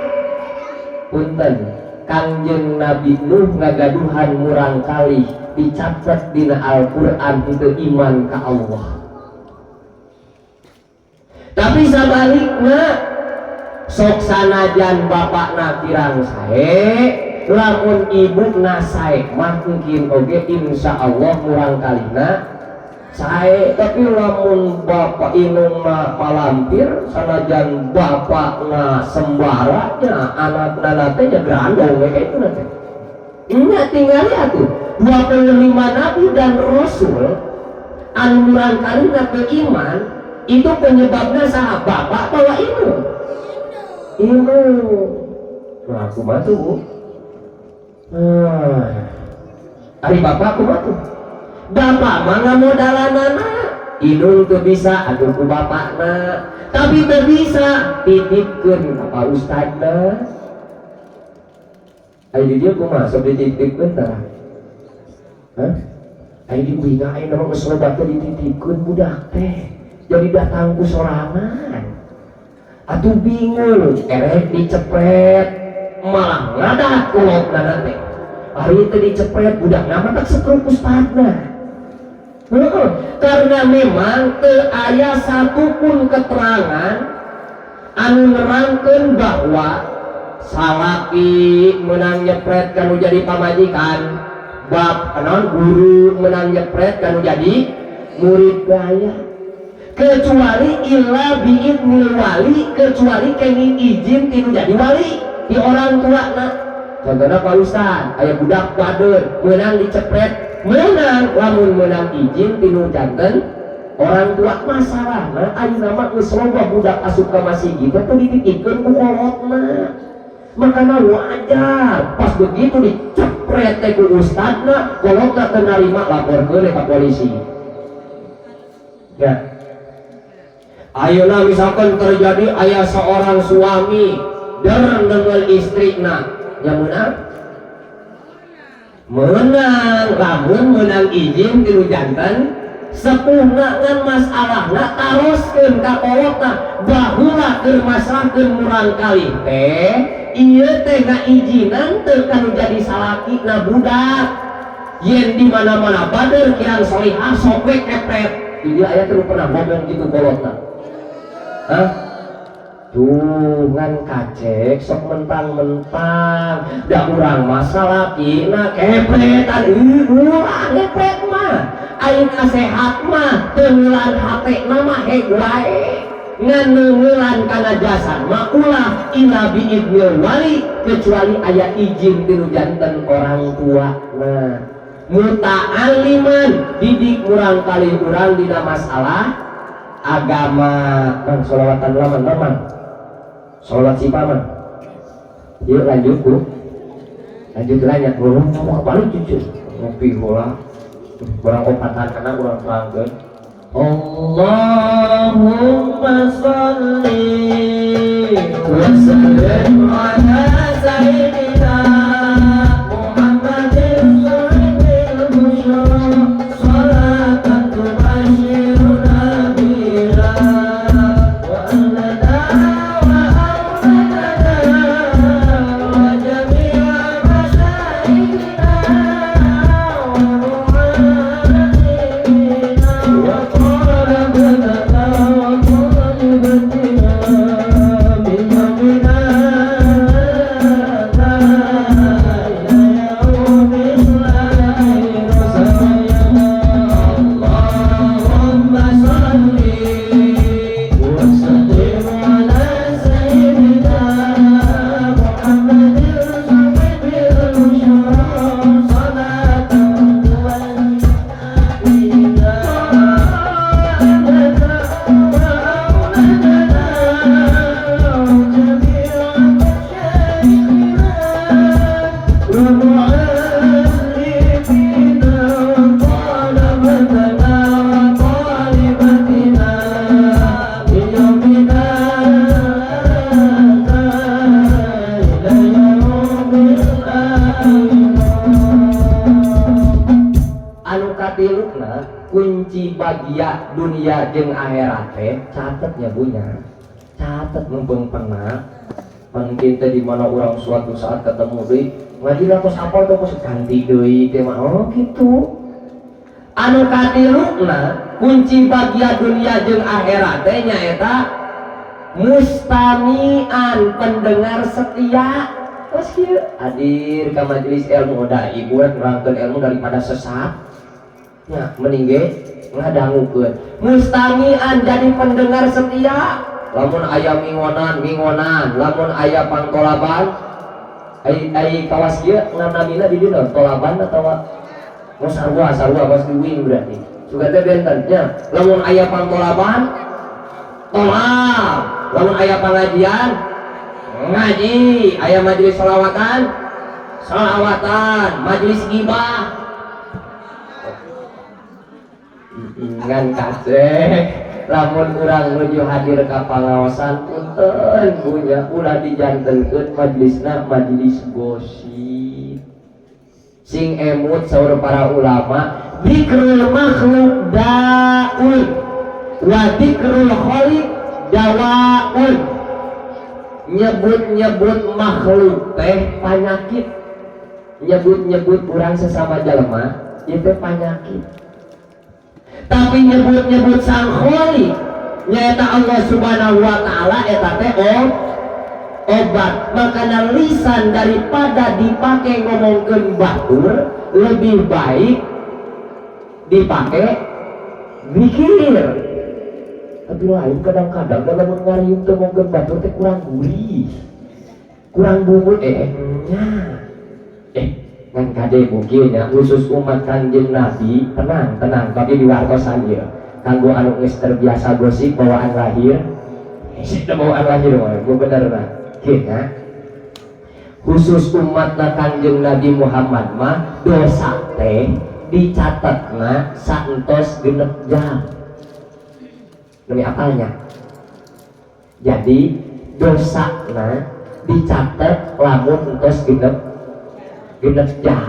Punten, Kangjeng Nabi Nuh ngagaduhan murang kali dicatat dina Al-Quran itu iman ke Allah. Tapi sabalikna, sok sanajan bapakna kirang sae, lamun ibuna sae mah mungkin oge insya Allah murang kalina sae. Tapi lamun bapak indungna malampir, sanajan bapakna sembaranya, anakna teh nya grandong we kayak itu nanti nya. Tinggal atuh 25 nabi dan rasul anu murang kalina iman itu penyebabnya saha, bapak bawa indung? Indung. Nah, aku mah tuh, Bu. Ari bapak aku mah tuh, bapak mah ngamodalanana, indung tuh bisa aduh ku bapakna, tapi teu bisa titipkeun ka Pak Ustadna. Ayo di dieu kumaha, sok dititipkeun tah? Hah? Ayo di uing ayeuna mah geus loba teh dititipkeun budak teh. Jadi datang ku sorangan. Atuh bingung, erek dicepret malah ngadat kolotna teh. Ari teu dicepret budak mah tak setruk ustadna. Heeh, karena memang teu aya satu pun keterangan anu nerangkeun bahwa Salaki menang nyepret kanu jadi pamajikan, bab non guru menang nyepret kanu jadi murid gaya, kecuali illa biidnil wali, kecuali kenging izin tinu jadi wali di orang tua. Nah, contohnya Pak Ustad, aya budak bader menang dicepret, menang lamun menang izin tinu janten orang tua. Masalahna ayeuna mah geus loba budak asup ka masjid teh teu dititipkeun ku kolotna, makana wajar pas begitu dicepret teh ku ustadna, kolotna teu narima, laporkeun ka polisi ya. Ayeuna misalkan terjadi aya seorang suami der dengan istrina, ya meunang, menang lamun menang izin tilu janten sepuhna. Ngan masalahna taroskeun ka kolotna, baheula keur masrahkeun murangkalih teh, ieu teh ngaijinan teu kanu jadi salaki na budak? Yen di mana-mana bader kirang solihah, sok we kepret. Di dieu aya teu pernah ngomong gitu kolotna? Hah? Tuh ngan kacek sok mentang-mentang da urang masalah kina kepretan. Ih, ulah ngepret mah. Aing sehat mah teungulan hate mah heg wae, ngan neungulan kana jasad mah ulah, illa biidnil wali, kecuali aya izin tinu janten orang tua. Nah, muta'alliman, didik murangkalih urang dina masalah agama. Bang, sholawatan laman laman sholawat si paman. Yuk lanjut, Bu, lanjut lanjut. Ngomong balik cucu ngopi heula, kurang opatan karena kurang terangkeun. Allahumma salli wa sallim ala sayyidina Muhammadin sahibil busyra, salatan tubashiruna biha wa ahlana wa auladana wa jami'a masyayikhina wa mu'allimina wa talabatana wa talibatina min yawmina hadza ila yaumil akhir. Allahumma salli wa sallim ala sayyidina Muhammadin sahibil busyra, salatan tubashiruna ahlana wa auladana wa jami'a masyayikhina wa mu'allimina wa talabatana wa talibatina min yawmina hadza ila yaumil akhir. Anu katiluna, kunci bagia dunia jeung akhirat teh, catetnya bunya, catet mumpung pernah mungkin teh di mana orang suatu saat ketemu deui, ngaji lah kos apal tuh, kos ganti deui teh mah. Oh gitu. Anu katiluna, kunci bagia dunia jeung akhirat teh nyaeta mustamian, pendengar setia. Terus kieu hadir ka majelis ilmu, da ibu rek nerangkeun ilmu, daripada sesat nya mending ge ngadangukeun. Mustamian, jadi pendengar setia. Lamun aya mingonan, mingonan. Lamun aya pangtolaban, ai ai kawas kieu nganamina di dieu tolaban atawa oh sarua, sarua pas di wing berarti suka teh benten nya. Lamun aya pangtolaban, tolab. Lamun aya pengajian, ngaji. Aya majelis sholawatan, sholawatan. Majelis gibah ngan kacek lamun urang nuju hadir ka pangaosan, punten punya, ulah dijantenkeun majelisna majelis gosip. Sing emut saur para ulama, dzikrul makhluk daun wa dzikrul khaliq dawaun. Nyebut-nyebut makhluk teh penyakit, nyebut-nyebut urang sesama jelema itu penyakit, tapi nyebut-nyebut sang khaliq nyaeta Allah Subhanahu wa Ta'ala eta teh oh Obat. Makana lisan daripada dipakai ngomongkeun batur, lebih baik dipakai zikir. Tapi lain, kadang-kadang dalam ngariung teu ngomongkeun batur teh kurang gurih, kurang bumbu, nya ngan kade mungkin ya, khusus umat Kanjeng Nabi. Tenang, tenang, tapi di wartosan ya, kanggo anu geus terbiasa gosip bawaan lahir, sudah bawaan lahir mah gue bener. Nah, kieu khusus umat Kanjeng Nabi Muhammad mah dosa teh dicatatna saentos 6 jam. Demi apalnya? Jadi dosa na dicatat lamun entos 6 jam.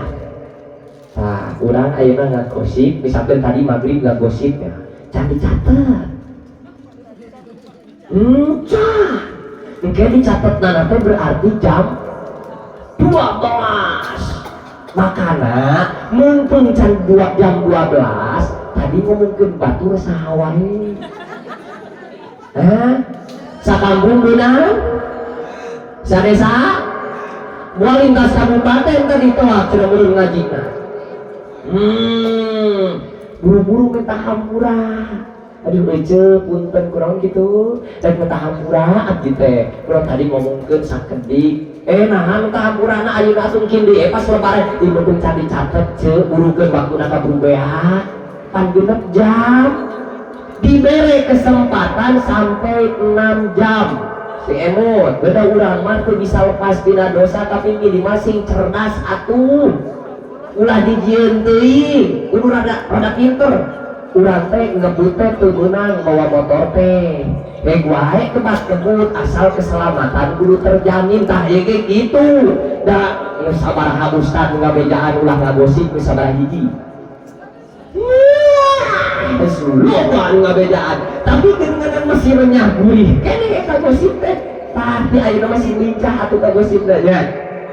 Nah, urang ayeuna ngagosip, misalkan tadi maghrib ngagosip ya, can dicatat. Cah. Engke dicatat teh berarti jam 12. Makana mumpung can 2 jam 12, tadi ngomongkeun batur saha wae. Hah? Sakampung beunang? Sadesa? Moal lintas kabupaten tadi tolak cenah buru ngaji. Buru-buru minta hampura. Aduh ece, punten, kurang gitu. Rek minta hampura abdi teh. Kurang tadi ngomongkeun sakedik. Nah, minta hampura na ayeuna asup deui pas lebaran. Ieu mumpung can dicatet ce, burukeun waktuna kaburu beak. Pan 6 jam. Diberi kesempatan sampai 6 jam. Si emut, beda urang mah teu bisa lepas tina dosa, tapi minimal sing cerdas atuh. Ulah dijieun teuing, kudu rada rada pinter. Urang teh ngebut teh teu meunang bawa motor teh. Heg wae kebas kebut, asal keselamatan kudu terjamin. Tah, ieu ge kitu. Da geus sabaraha ustad ngabejaan ulah ngagosip, geus sabaraha hiji. Geus loba anu ngabejaan, tapi geuningan masih renyah gurih keneh eta gosip teh. Pasti ayeuna masih lincah atuh ka gosip teh nya.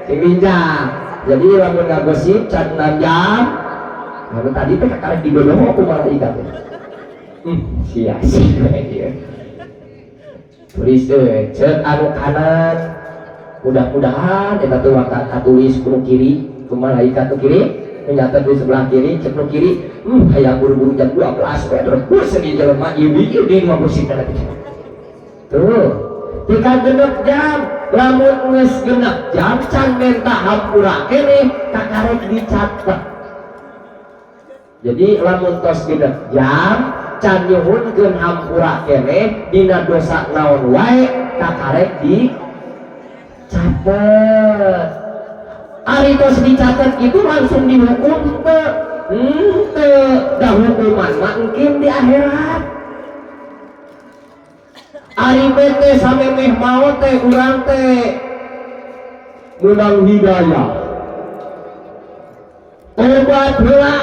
Sing lincah. Jadi lamun ngagosip can 6 jam, lamun tadi teh kakarek didodoho ku malaikat teh. Sia sia ieu. Tulis deh, cek anu kanan. Mudah-mudahan eta tuh bakal katulis ku kiri, ku malaikat nu kiri, menyatat di sebelah kiri, cek nu kiri, hayang buru-buru jam 12 we terus segi jelema ieu ieu di mah gosip teh. Tuh, tika 6 jam, lamun geus 6 jam can minta hampura keneh, kakarek dicatat. Jadi lamun tos 6 jam can nyuhunkeun hampura keneh dina dosa naon wae, kakarek dicatet. Ari tos dicatat itu langsung dihukum teu? Henteu, da hukuman mah engkin di akhirat. Ari teh samemeh maot teh urang teh menang hidayah. Tobat heula,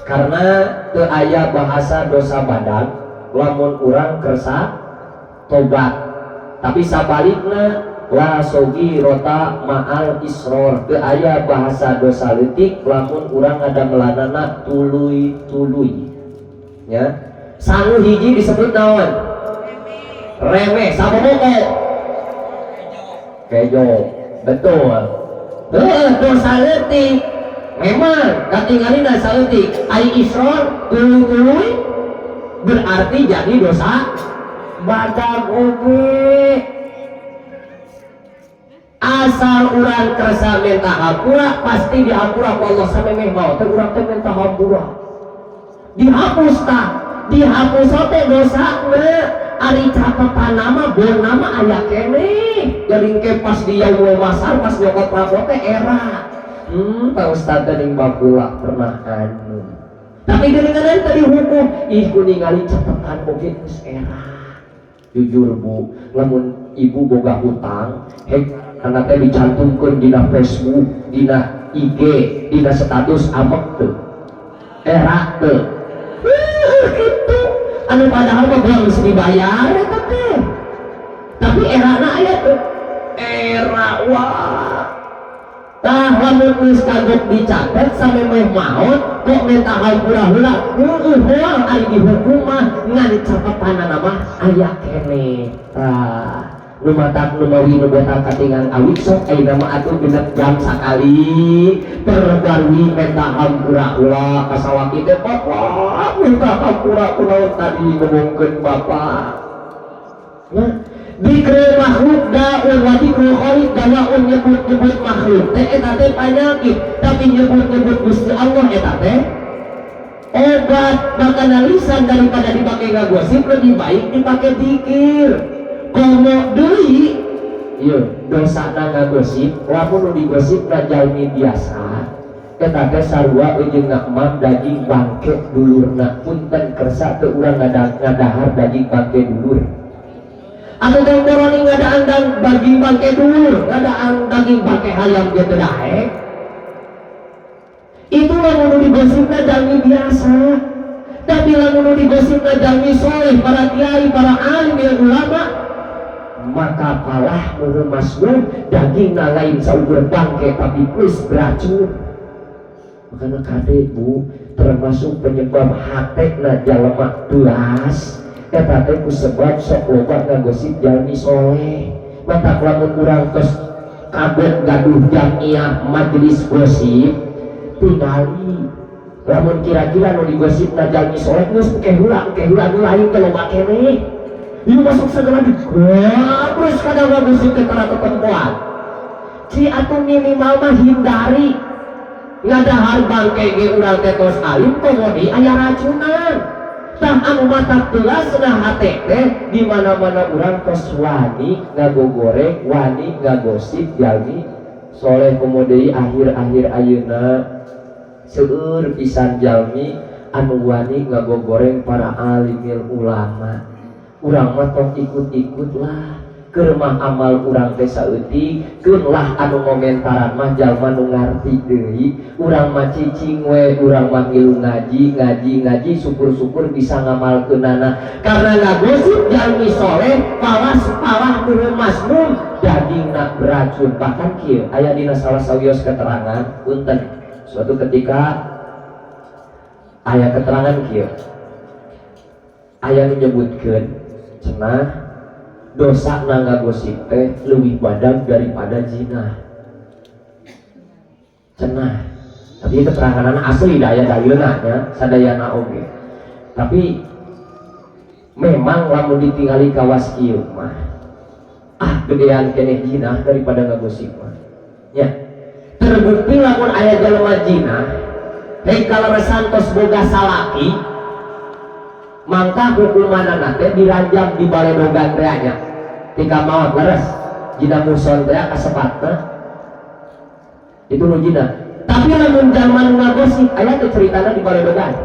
karena teu aya bahasa dosa badan lamun urang kersa tobat. Tapi sabalikna, la shogirota ma'al isror, teu aya bahasa dosa leutik lamun urang ngadamelanana tuluy-tuluy ya. Sangu hiji disebut naon? Remeh. Saboboko kejo, betul. Heuh, dosa leutik memang katingalina saeutik, ai isror tuluy-tuluy berarti jadi dosa badag oge. Asal urang kersa minta hampura, pasti dihampura ku Allah. Samemeh maot teh urang teh minta hampura, dihapus tah, dihapus teh dosa. Ari catatan nama bon nama aya keneh. Jadi engke pas di yaumul mahsyar, pas nyokot rapot teh era, Pak Ustad teh ning bakula pernah anu, tapi geuningan tadi hukum ih ku ningali catatan oge geus era. Jujur Bu, lamun ibu boga hutang, hek anak teh dicantumkeun dina Facebook, dina IG, dina status, amek teu? Era teu? Gitu anu padahal mah belum geus dibayar eta teh, tapi erana aya tuh era. Wah, tah lamun geus kagok dicatet samemeh maot kok minta hampura heula, heueuh moal. Ari dihukum mah ngan catetanana mah aya keneh. Tah. Nu matak nu mawi nu botak katingang awit, sok ayeuna mah atuh 6 jam sakali perbarui menta hampura, ulah ka salaki teh, "Bapak, minta hampura, kunaon tadi ngomongkeun bapak." Nah, dzikrul makhluk daun wa dzikrul khaliq dawaun. Nyebut-nyebut makhluk teh eta teh penyakit, tapi nyebut-nyebut Gusti Allah eta teh obat. Makanan lisan daripada dipakai ngagosip, lebih baik dipakai dikir. Komo deui ieu dosa na ngagosip, lamun nu digosip na jalmi biasa, eta teh sarua jeung ngakmam daging bangke dulurna. Punten, kersa teu urang ngadahar daging bangke dulur? Atau teh boroni ngadaan dan daging bangke dulur, ngadaan daging bangke hayam ge teu daek. Itu lamun nu digosipna jalmi biasa, tapi lamun nu digosipna jalmi soleh, para kiai, para alim yang ulama, maka kalah nu masmum, dagingna lain saukur bangke tapi plus beracun. Makanya kade, Bu, termasuk penyebab hatena jalma teuas eta teh ku sebab sok loba ngagosip jalmi soleh. Matak lamun urang tos kagok gaduh jamiah majelis gosip, tingali lamun kira-kira nu digosipna jalmi soleh, geus engke heula, engke heula, nu lain teh loba keneh. Ieu masuk segala digabres kadang ngagosip teh kana tetempoan. Ci atuh minimal mah hindari ngadahar bangke ge urang teh tos alim, komo deui aya racunan. Tah, anu matak teuas na hate teh di mana-mana urang tos wani ngagogoreng, wani ngagosip jalmi soleh. Komo deui akhir-akhir ayeuna seueur pisan jalmi anu wani ngagogoreng para alimil ulama. Urang mah tong ikut-ikut lah, keur mah amal urang teh saeutik, keun lah anu ngomentaran mah jalma nu ngarti deui. Urang mah cicing we, urang mah ngilu ngaji, ngaji, ngaji, syukur-syukur bisa ngamalkeunana, karena ngagosip jalmi soleh pawas palah nu masmum, dagingna beracun. Bahkan kieu, aya dina salah sawios keterangan. Punten, suatu ketika aya keterangan kieu, aya nu nyebutkeun cenah dosa na ngagosip teh leuwih badag daripada zina cenah. Tapi keterangan asli da aya dalilna nya sadayana oge. Tapi memang lamun ditinggali kawas kieu mah, ah, gedean keneh zina daripada ngagosip mah nya. Terbukti lamun aya jelema zina, hei, kaleresan tos boga salaki, mangka hukumanana teh diranjam di baledogan teh nya tika maot. Leres jina muhson teh kasepatna itu nu jina. Tapi lamun zaman ngagosip, aya tuh ceritana di baledogan,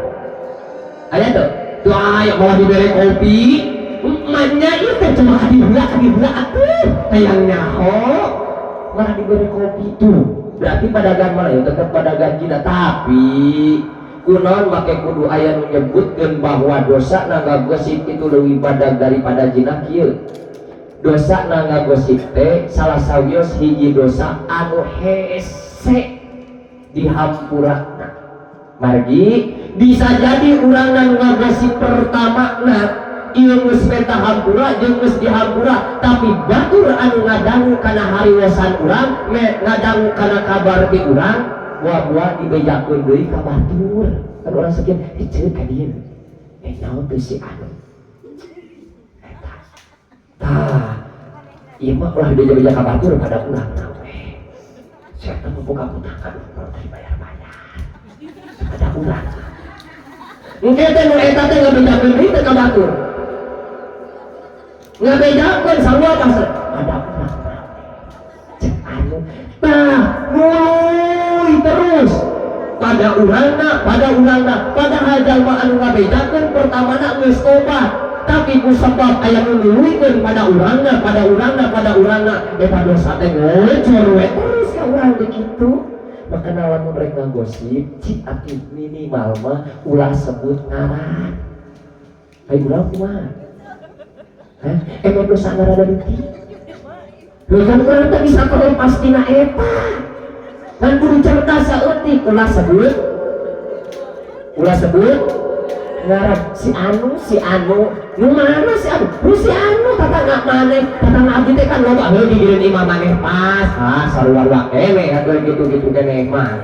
aya tuh tuh aya malah dibere kopi emaknya itu cuma kadiheula, kadiheula atuh hayang nyaho, malah diberi kopi tuh. Berarti padagan mana ya? Tetap padagan jina. Tapi kunaon make kudu aya nu nyebutkeun bahwa dosa na ngagosip itu leuwih badag daripada zina? Kieu, dosa na ngagosip teh salah sawios hiji dosa anu hese dihampurana, margi bisa jadi urang nu ngagosip pertama na ieu geus menta hampura jeung geus dihampura, tapi batur anu ngadangu kana hariwasan urang, me ngadangu kana kabar ti urang, buah-buah dibejakeun deui ka batur. Kan urang sekian, eh, ceuk ka dieu, eh, naon teh si anu eta. Tah, ieu mah ulah dibeja-beja ka batur, pada urang na we siapa mau buka utang, aduh, kalau tadi bayar-bayar pada urang. Engke teh nu eta teh ngabejakeun deui teh ka batur, ngabejakeun sarua pasal ada urang cek anu. Tah, nuluy terus pada urangna, pada urangna, padahal jalma anu ngabejakeun pertamana geus tobat, tapi ku sebab aya nu nuluykeun pada urangna, pada urangna, pada urangna, eta dosa teh ngocor we terus ka urang teh kitu. Maka lamun rek ngagosip, cik atuh minimal mah ulah sebut ngaran. Ai urang kumaha? Hah? Emang dosa rada leutik. Lho, kan urang teh bisa terlepas tina eta. Kan kudu cerdas saeutik, ulah sebut, ulah sebut ngaran si anu, si anu nu mana, si anu nu si anu tata nggak. Maneh tetangga abdi teh kan loba heuh gigireun imah maneh pas ah sarua-rua keneh atuh gitu-gitu keneh mah.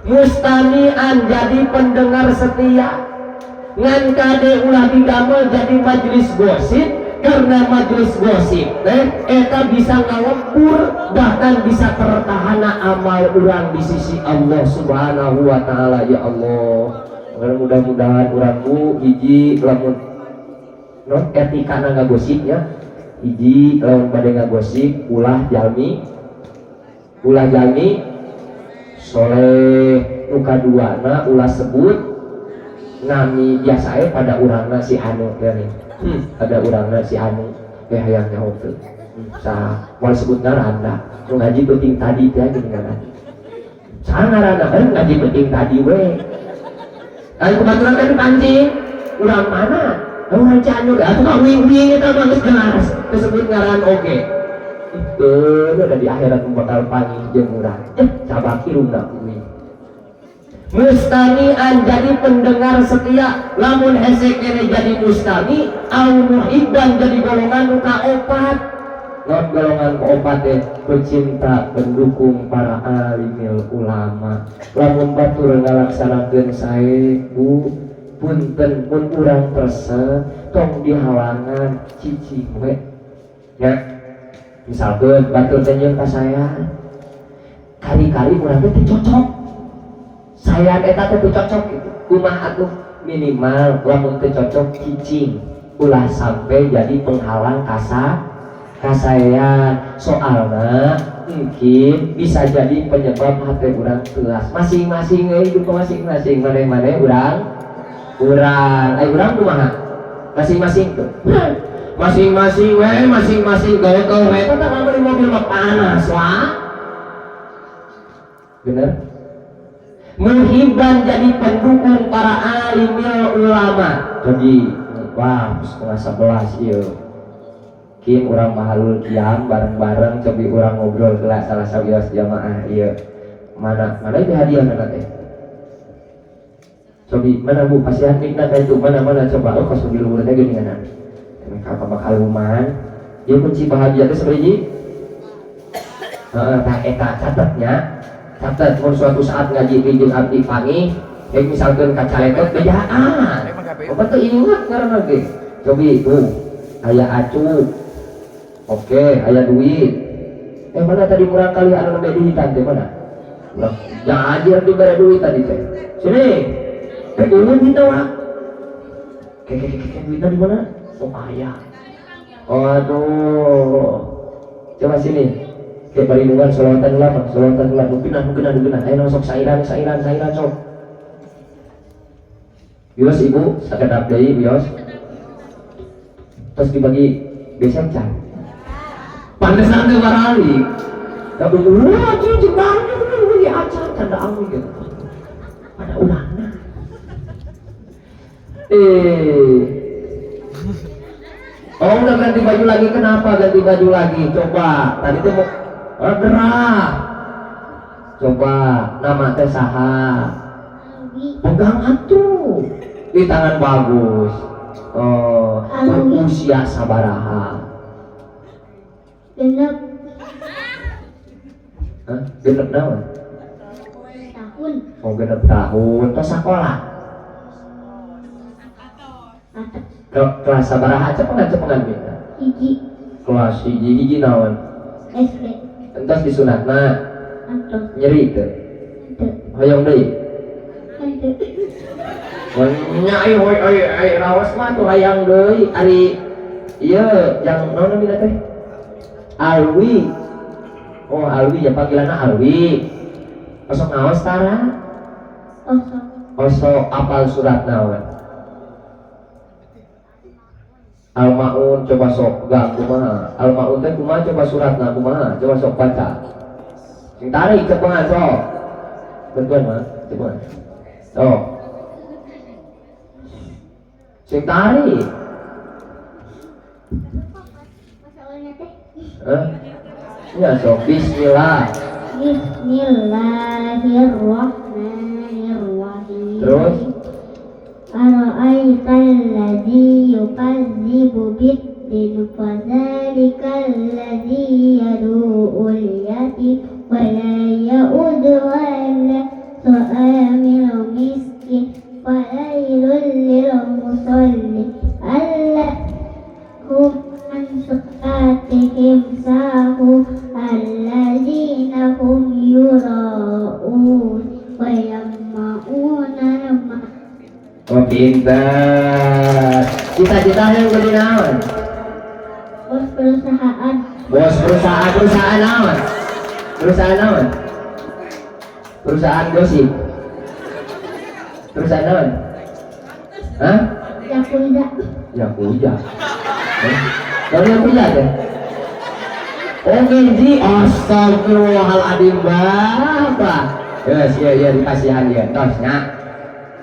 Mustami'an jadi pendengar setia, ngan kade ulah didamel jadi majelis gosip, karena majelis gosip teh eta bisa ngalembur, bahkan bisa tertahana amal urang di sisi Allah Subhanahu wa taala. Ya Allah, mudah-mudahan urang, Bu, hiji lamun non etika na ngagosipnya, hiji lamun bade ngagosip ulah jalmi, ulah jalmi soleh. Nu kaduana ulah sebut nami. Biasa pada urangna si anu ya nih, ada urangna si anu eh hayang nyaho teu, saha moal sebut ngaran da nu ngaji penting tadi teh geuning ngaran saha ngaranna eh ngaji penting tadi we. Ayo kebaturan kan dipancing, urang mana? Urang Cianjur. Atuh ka uing-uing eta mah geus jelas disebut ngaran oge. Itu udah di akhirat bakal panggih jeung urang. Eh, cabak irungna uing. Mustami'an jadi pendengar setia, lamun hese kene jadi mustami au muhibban jadi golongan nu kaopat. Non golongan keopat teh pecinta, pendukung para alimil ulama. Lamun batur ngalaksanakeun sae, Bu, punten mun urang resep tong dihalangan, cicing we nya. Misalkan batur teh nyieun ka saya, kali-kali urang teh teu cocok, saean eta teh teu cocok gitu, kumaha atuh? Minimal lamun teu cocok cicing, ulah sampai jadi penghalang kasaean, soalna mungkin bisa jadi penyebab hati urang telas. Masing-masing hidup masing-masing, mana-mana urang urang ayo urang kumaha masing-masing tuh, masing-masing we, masing-masing gawe gawe eta tah. Beli mobil mah panas wah, bener. Muhibban jadi pendukung para alimil ulama. Jadi wah, 10.30 iya Kim urang mahalul kiam bareng-bareng, cobi urang ngobrol ke salah sawios jamaah. Iya, mana mana itu hadiah mana teh? Cobi mana, Bu? Pasihan mikna ka itu. Mana mana, coba. Oh, kos di luhur teh geuningan apa bakal luman ya. Kunci bahagia teh sabaraha? Heeh, tah eta catetnya, catet mun suatu saat ngaji jeung abdi panggih rek misalkeun kacaletot bejaan. Apa tuh ingat ngaranna ge. Cobi tuh aya acu. Oke, aya duit. Eh, mana tadi murang kali anu nembe duitan teh mana? Urang jangan dibere duit tadi teh. Sini. Eh, ulun kita wah. Ke ke ke ke, duitnya di mana? Oh, aya. Aduh. Coba sini. Kayak balindungan solawatan ulama, solawatan ulama. Mungkin mungkin mungkin. Ayo sok sairan sairan sairan sok. Wios ibu, sakedap deui wios. Terus dibagi besek can. Pantesan teu baralik. Tapi wah cici banyak bagi acan canda awi gitu. Pada ulangna. Eh. Oh, udah ganti baju lagi, kenapa ganti baju lagi? Coba, tadi tuh mau oh, gerah. Coba, nama teh saha? Alwi. Pegang atuh. Di tangan bagus. Oh, Alwi. Usia sabaraha? 6. Hah? 6 naon? Tahun. Oh, 6 tahun. Tos sekolah. Atas. Ke kelas sabaraha? Cepengan cepengan minta. 1. Kelas 1, hiji naon? SD. Entos disunatna? Atos. Nyeri teu? Henteu. Hoyong deui? Henteu. Nya ai hoy ai ai raos mah tuh hayang deui. Ari ieu yang naon namina teh? Alwi. Oh, Alwi ya, panggilanna Alwi. Osok ngaos tara? Osok. Osok apal surat naon? Al-Maun, coba sok gak kumaha? Al-Maun teh kumaha, coba suratna kumaha? Coba sok baca. Sing tarik cepengan sok. Bantuan mah, cepengan. Sok. Sing tarik. Masalahnya teh. Hah? Ya sok bismillah. Bismillahirrahmanirrahim. Terus? Ara'aital ladzi yukadzibu biddin. الدين فذلك الذي يدعو اليتيم ولا يؤد على طعام المسكين فويل للمصلين الذين هم عن صلاتهم ساهون الذين هم يراءون ويمنعون الماعون. Oh, pinter. Cita-cita yang jadi naon? Bos perusahaan. Bos perusahaan, perusahaan naon? Perusahaan naon? Perusahaan gosip. Perusahaan naon? Hah? Yakuza. Yakuza. Eh? Kalau Yakuza deh. Oh, Genji, astagfirullahaladzim, bapak. Yes, iya, iya, dikasihan dia. Tos, nya.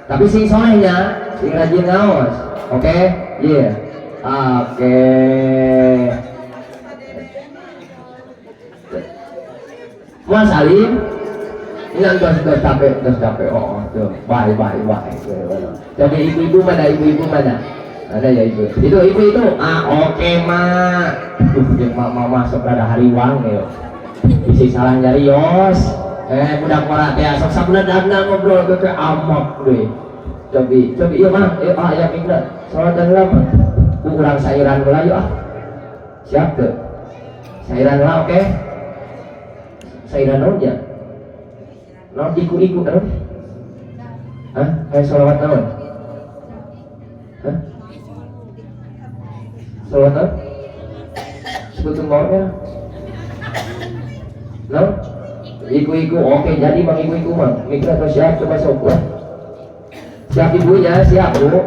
Tapi sing solehnya, sing rajin ngaos. Oke? Iya. Oke. Mas Salim, ini tos, tos capek, tos capek. Oh, tuh, bye, bye, bye. Jadi ibu-ibu mana? Ibu-ibu mana? Ada ya ibu. Itu ibu itu. Ah, oke, mak. Tuh, mak masuk rada hariwang ya. Bisi salah nyari yos. Budak ora teh sok sabulan ngobrol ke amok deui. Cobi, cobi ieu mah, ah ya mikna. Salatan lama. Ku urang sairan heula yuk ah. Siap teu? Sairan heula oke? Sairan naon nya? Naon iku-iku naon? Hah? Kayak sholawat naon? Hah? Sholawat naon? Sebutin maunya. Naon? Iku-iku, oke jadi mang iku-iku mang. Mikra atau siap coba sok lah. Siap ibunya, siap bu.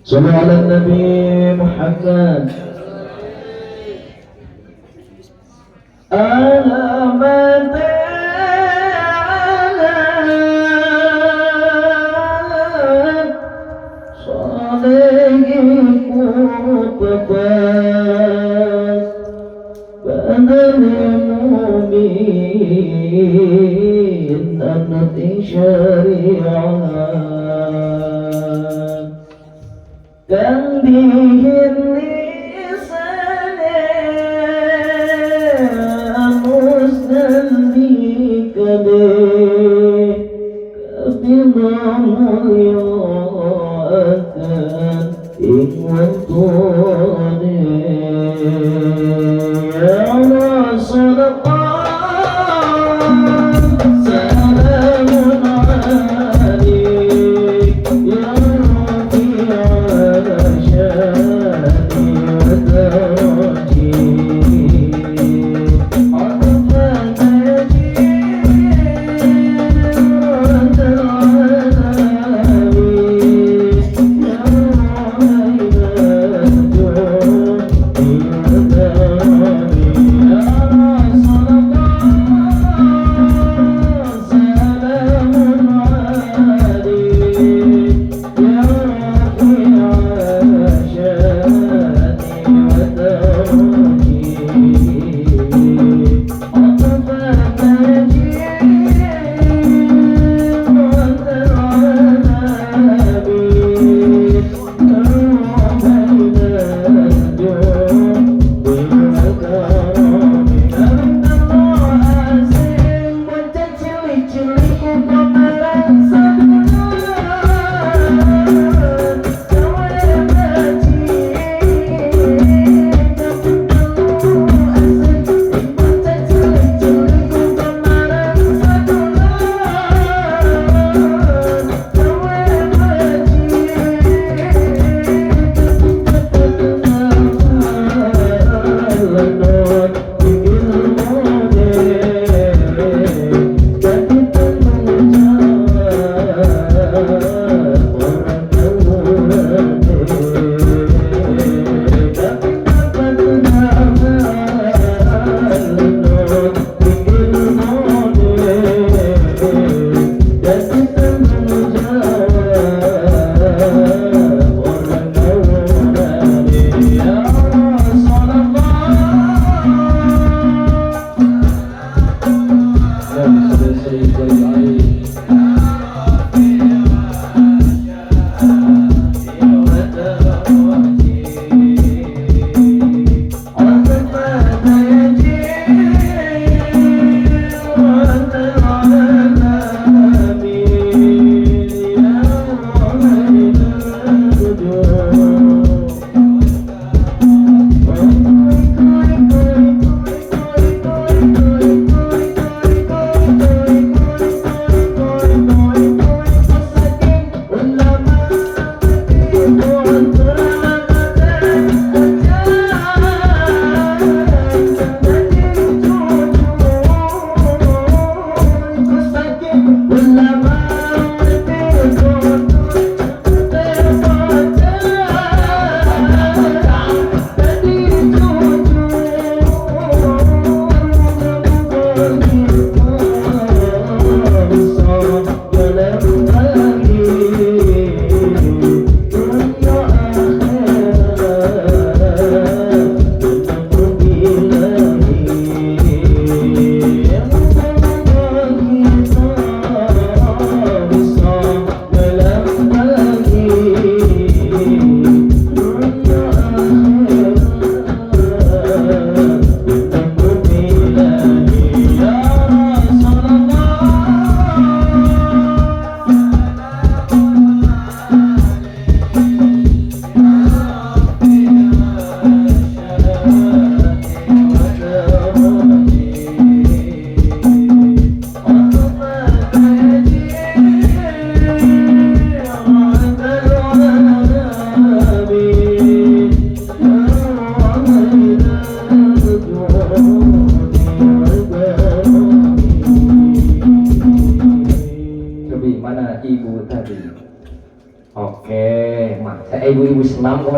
Sallu ala Nabi Muhammad. Alamat المؤمن أنت شريعة كم به اللسان مستنبيك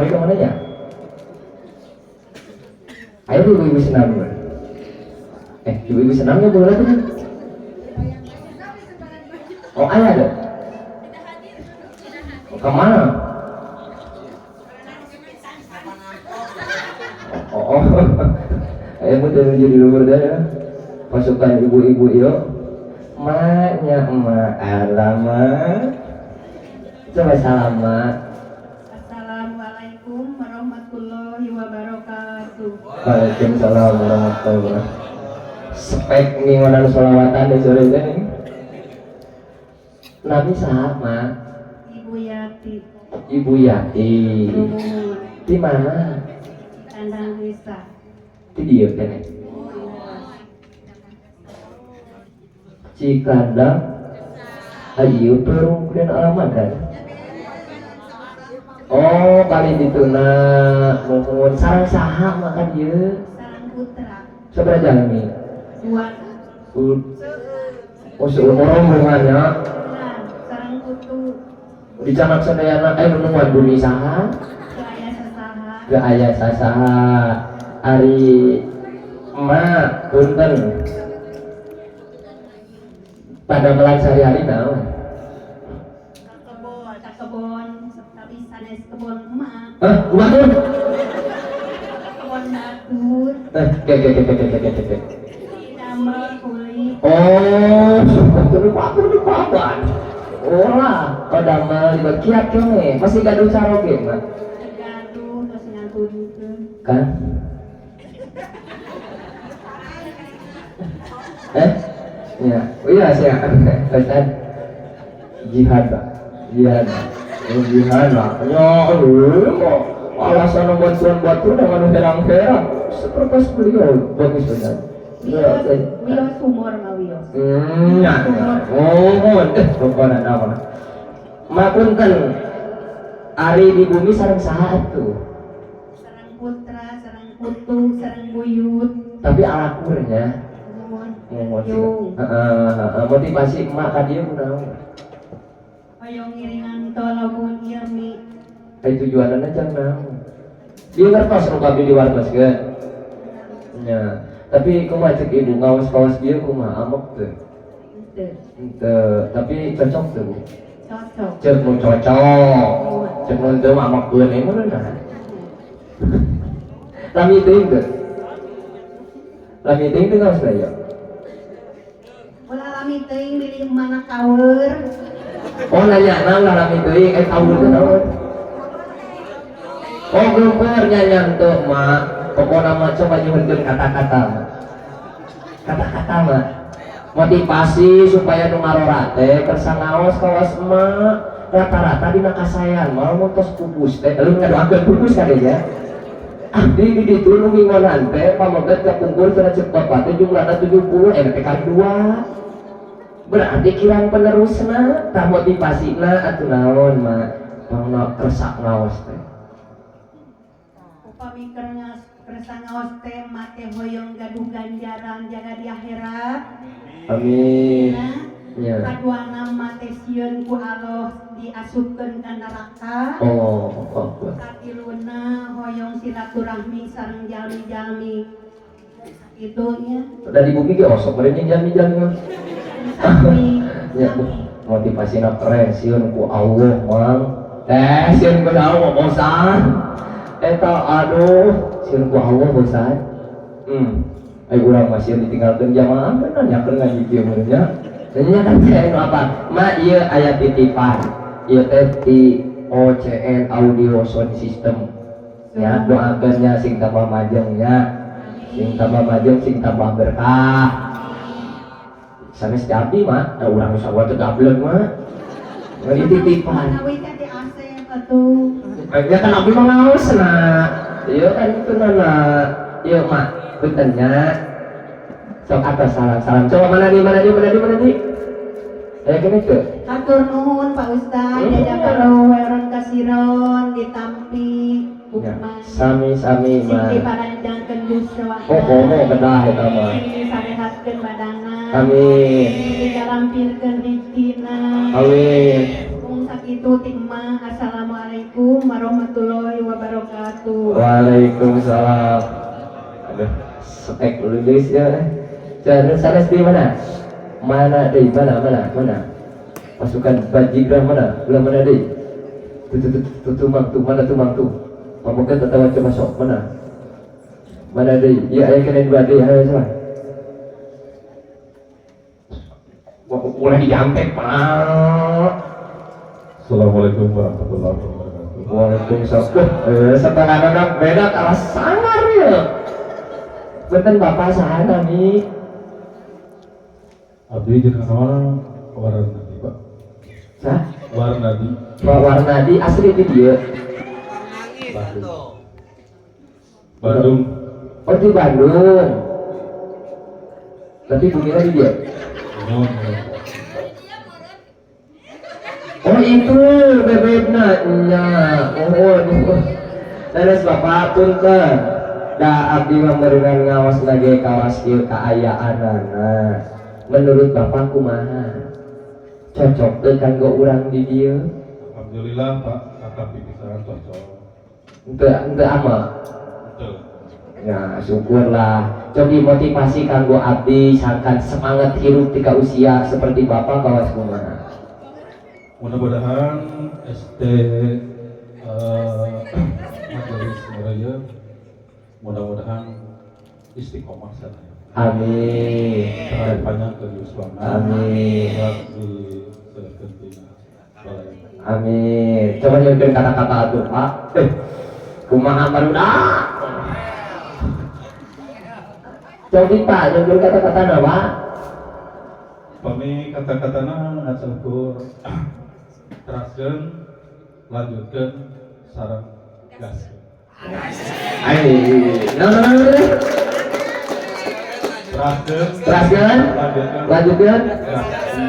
Kamari kemana ya? Ayo ibu-ibu senam. Eh, ibu-ibu senamnya boleh tuh kan? Oh, ayah ada? Oh, kemana? Oh. Ayo mau jadi luhur dah ya. Pasukan ibu-ibu yuk. Maknya emak, alamak. Coba salam mak. Assalamualaikum warahmatullahi wabarakatuh. Waalaikumsalam warahmatullahi wabarakatuh. Spek ngingonan sholawatan di sore ini. Nabi sama Ibu Yati. Ibu Yati. Di mana? Kandang Desa. Di dieu keneh. Cikandang. Ayo perungkuan alamat kan? Oh, kali dituna mohon sarang saha makan ieu? Sarang putra. Sabaraha jalmi? Dua. Oh, seumur rombongannya. Sarang putu. Dicanak sadayana nunungan bumi saha? Ke aya sasaha. Ke aya sasaha. Ari emak punten. Pada melan sehari-hari naon? Kebon, tapi sanes kebon emak. Hah, kumaha tuh? Kebon batur. Ke. Damel kulit. Oh, batur batur di paban. Ora, oh damel di kiat kene, masih gaduh caroge mah. Gaduh terus ngantunkeun. Kan? Ya, oh iya sih, Ustaz. Jihad, Pak. Jihad. Jihad lah. Ya, kok alasan bantuan batur dengan herang-herang. Seperti beliau bagus Ustaz. Wios humor mah wios. Ya. Oh, pokona naon. Mapunten. Ari di bumi sareng saha atuh? Sareng putra, sareng putu, sareng buyut. Tapi alakurnya motivasi emak ka dieu kunaon? Hoyong ngiringan tolobun ilmi. Ai tujuanna jang naon? Dieu ngertos nu kabeh diwartoskeun. Nya, tapi kumaha cek ibu ngaos-kaos dieu kumaha amok teu? Henteu. Henteu, tapi cocok teu Bu? Cocok. Cek nu cocok. Cek nu teu mah amok keun meureun. Lami teuing teu? Lami teuing teu ngaos teh ya? Ulah lami teuing bilih mana kaeur. Oh nanya na ulah lami teuing kaeur teh naon? Oh geumpeur nyanyang teu mak. Pokona mah coba nyuhunkeun kata-kata mah. Kata-kata mah motivasi supaya nu ngarora teh kersa ngaos kawas emak rata-rata dina kasayan mah mun tos pupus teh lalu ngadoakeun pupus kade nya. Abdi di ditu nu ngingonan teh pameget kapungkur cenah ceuk bapak teh jumlahna 70 teh kali 2. Berarti kirang penerusna tah motivasina atuh naon mah pangna kersa ngaos teh. Upami kersa ngaos teh mate hoyong gaduh ganjaran jaga di akhirat. Amin. Nya. Kaduana mate sieun ku Allah diasupkeun ka neraka. Oh, oh. Katiluna hoyong silaturahmi sareng jalmi-jalmi. Sakitu nya. Da di bumi ge osok meureun jeung jalmi-jalmi mah. Sami. Ya, motivasina keren sieun ku Allah mang. Sieun ku Allah bosan. Eta aduh, sieun ku Allah bosan. Ai urang mah sieun ditinggalkeun jamaah bener nyakeun ngaji kieu meureun nya. Nya kan teh nu apa? Ma ieu aya titipan. Ieu teh ti OCN Audio Sound System. Ya, doakeun nya sing tambah majeng nya. Sing tambah majeng, sing tambah berkah. Sanes ti abdi mah, da urang geus teu gablek mah. Ngan dititipan. Manawi teh ti Asep atuh. Ya kan abdi mah ngaos na. Ieu kan itu nana. Ieu mah punten nya. Sok atas salam-salam. Coba mana di mana di mana di mana di. Aya kene teu? Hatur nuhun Pak Ustaz, jajakallahu kasiron ditampi hukman. Sami-sami Sing mah. diparanjangkeun yuswa. Oh komo kedah eta mah. Sing disarehatkeun badana. Amin. Sing digarampilkeun rezekina. Amin. Mung sakitu Sakitu ti emak. Assalamualaikum warahmatullahi wabarakatuh. Waalaikumsalam. Aduh, setek dulu, guys, ya. Jangan sanes di mana? Mana deh? Mana mana mana? Pasukan bajigrah mana? Belah mana deh? Tuh tuh tuh tuh, tuh, mang tuh, mana tuh, mang tuh? Pamoket atau coba sok mana? Mana deh? Iya, ayo kena dua deh, ayo sama. Mulai dijampek, Pak. Assalamualaikum warahmatullahi wabarakatuh. Waalaikumsalam. Wah, setelah anak beda kalah sangar ya. Benten, Bapak, saha nami? Abdi jeung nama Warnadi, Pak. Sah? Warnadi. Pak Warnadi asli di dieu? Bandung. Bandung. Oh, di Bandung. Tapi bumina di dieu. Nuhun. Oh, itu bebebna nya. Oh, oh. Sanes, Bapak, punten. Da abdi mah meureunan ngawas lagi kawas ieu kaayaanana. Menurut Bapak kumaha? Cocok teu kanggo urang di dieu? Alhamdulillah, Pak, kakak pipisan cocok. Henteu henteu ama. Betul. Ya, syukurlah. Cobi motivasi kanggo abdi sangkan semangat hirup tika usia seperti Bapak kawas kumaha? Mudah-mudahan ST Majelis Muraya mudah-mudahan istiqomah sana. Amin. Terlalu panjang ke yuswana. Amin. Di tina balai. Amin. Coba nyebutkan kata-kata atuh, Pak. Kumaha barudak? Cobi, Pak, nyebutkan kata-kata na, Pak. Pami kata-katana ngacampur teraskeun, lanjutkeun, sareng gas. Ai, no no no no. Teraskeun, Teraskeun, lanjutkeun, lanjutkeun,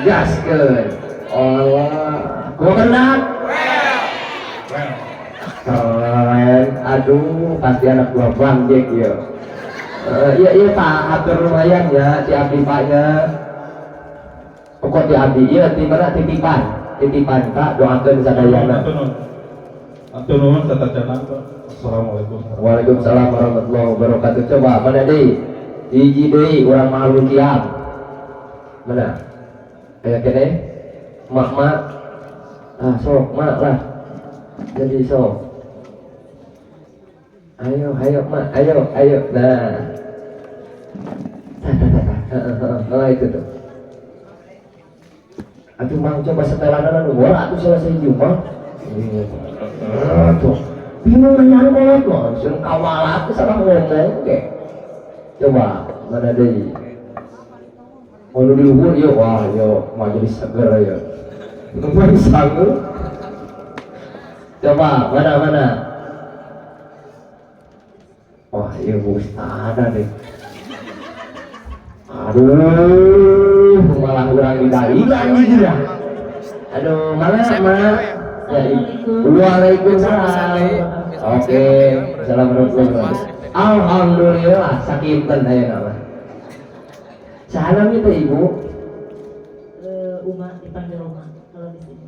gas. Gaskeun. Allah. Kumaha barudak? Well. Keren. Aduh, pasti anak buah Bang Jack ya. Iya Pak, hatur lumayan ya di abdi Paknya. Pokok di abdi, iya di mana titipan, titipan Pak, doakan sadayana. Hatur nuhun. Hatur nuhun satacana, Pak. Assalamualaikum. Waalaikumsalam warahmatullahi wabarakatuh. Coba mana deui? Hiji deui urang malu kiam. Mana? Aya kene? Mak mak. Ah, sok mak lah. Jadi sok. Ayo, ayo mak, ayo, ayo. Nah. Tah, tah, tah, tah. Heeh, heeh, oh, itu tuh. Atuh mang coba setelan anu bola atuh selesai mah. Tuh. Bingung nanya kolot mah, langsung kawalat salah ngomong ge. Coba mana deui? Oh, nu di luhur yuk, wah yo majelis seger ya. Lumayan sanggup. Coba mana mana? Wah, iya Bu Ustadz deh. Aduh, malah kurang didalilan gitu ya. Aduh, mana mana? Ya, Waalaikumsalam. Oke, assalamualaikum. Alhamdulillah, sakinten aya nama. Saha nami teh, Ibu? Uma, dipanggil Uma kalau di sini.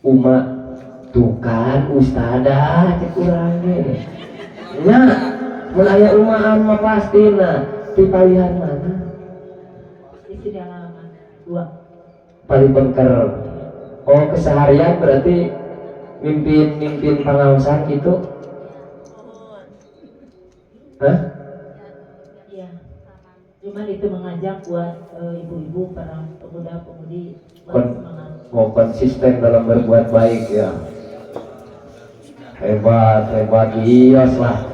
Uma, tuh kan ustadah cek urang ge. Nya, mun aya umaan mah pastina di palihan mana? Di sini halaman 2. Paling pengker. Oh, keseharian berarti mimpin-mimpin pengawasan gitu? Hah? Iya. Cuman itu mengajak buat ibu-ibu, para pemuda-pemudi buat semangat. Mau konsisten dalam berbuat baik ya. Hebat, hebat, iya lah.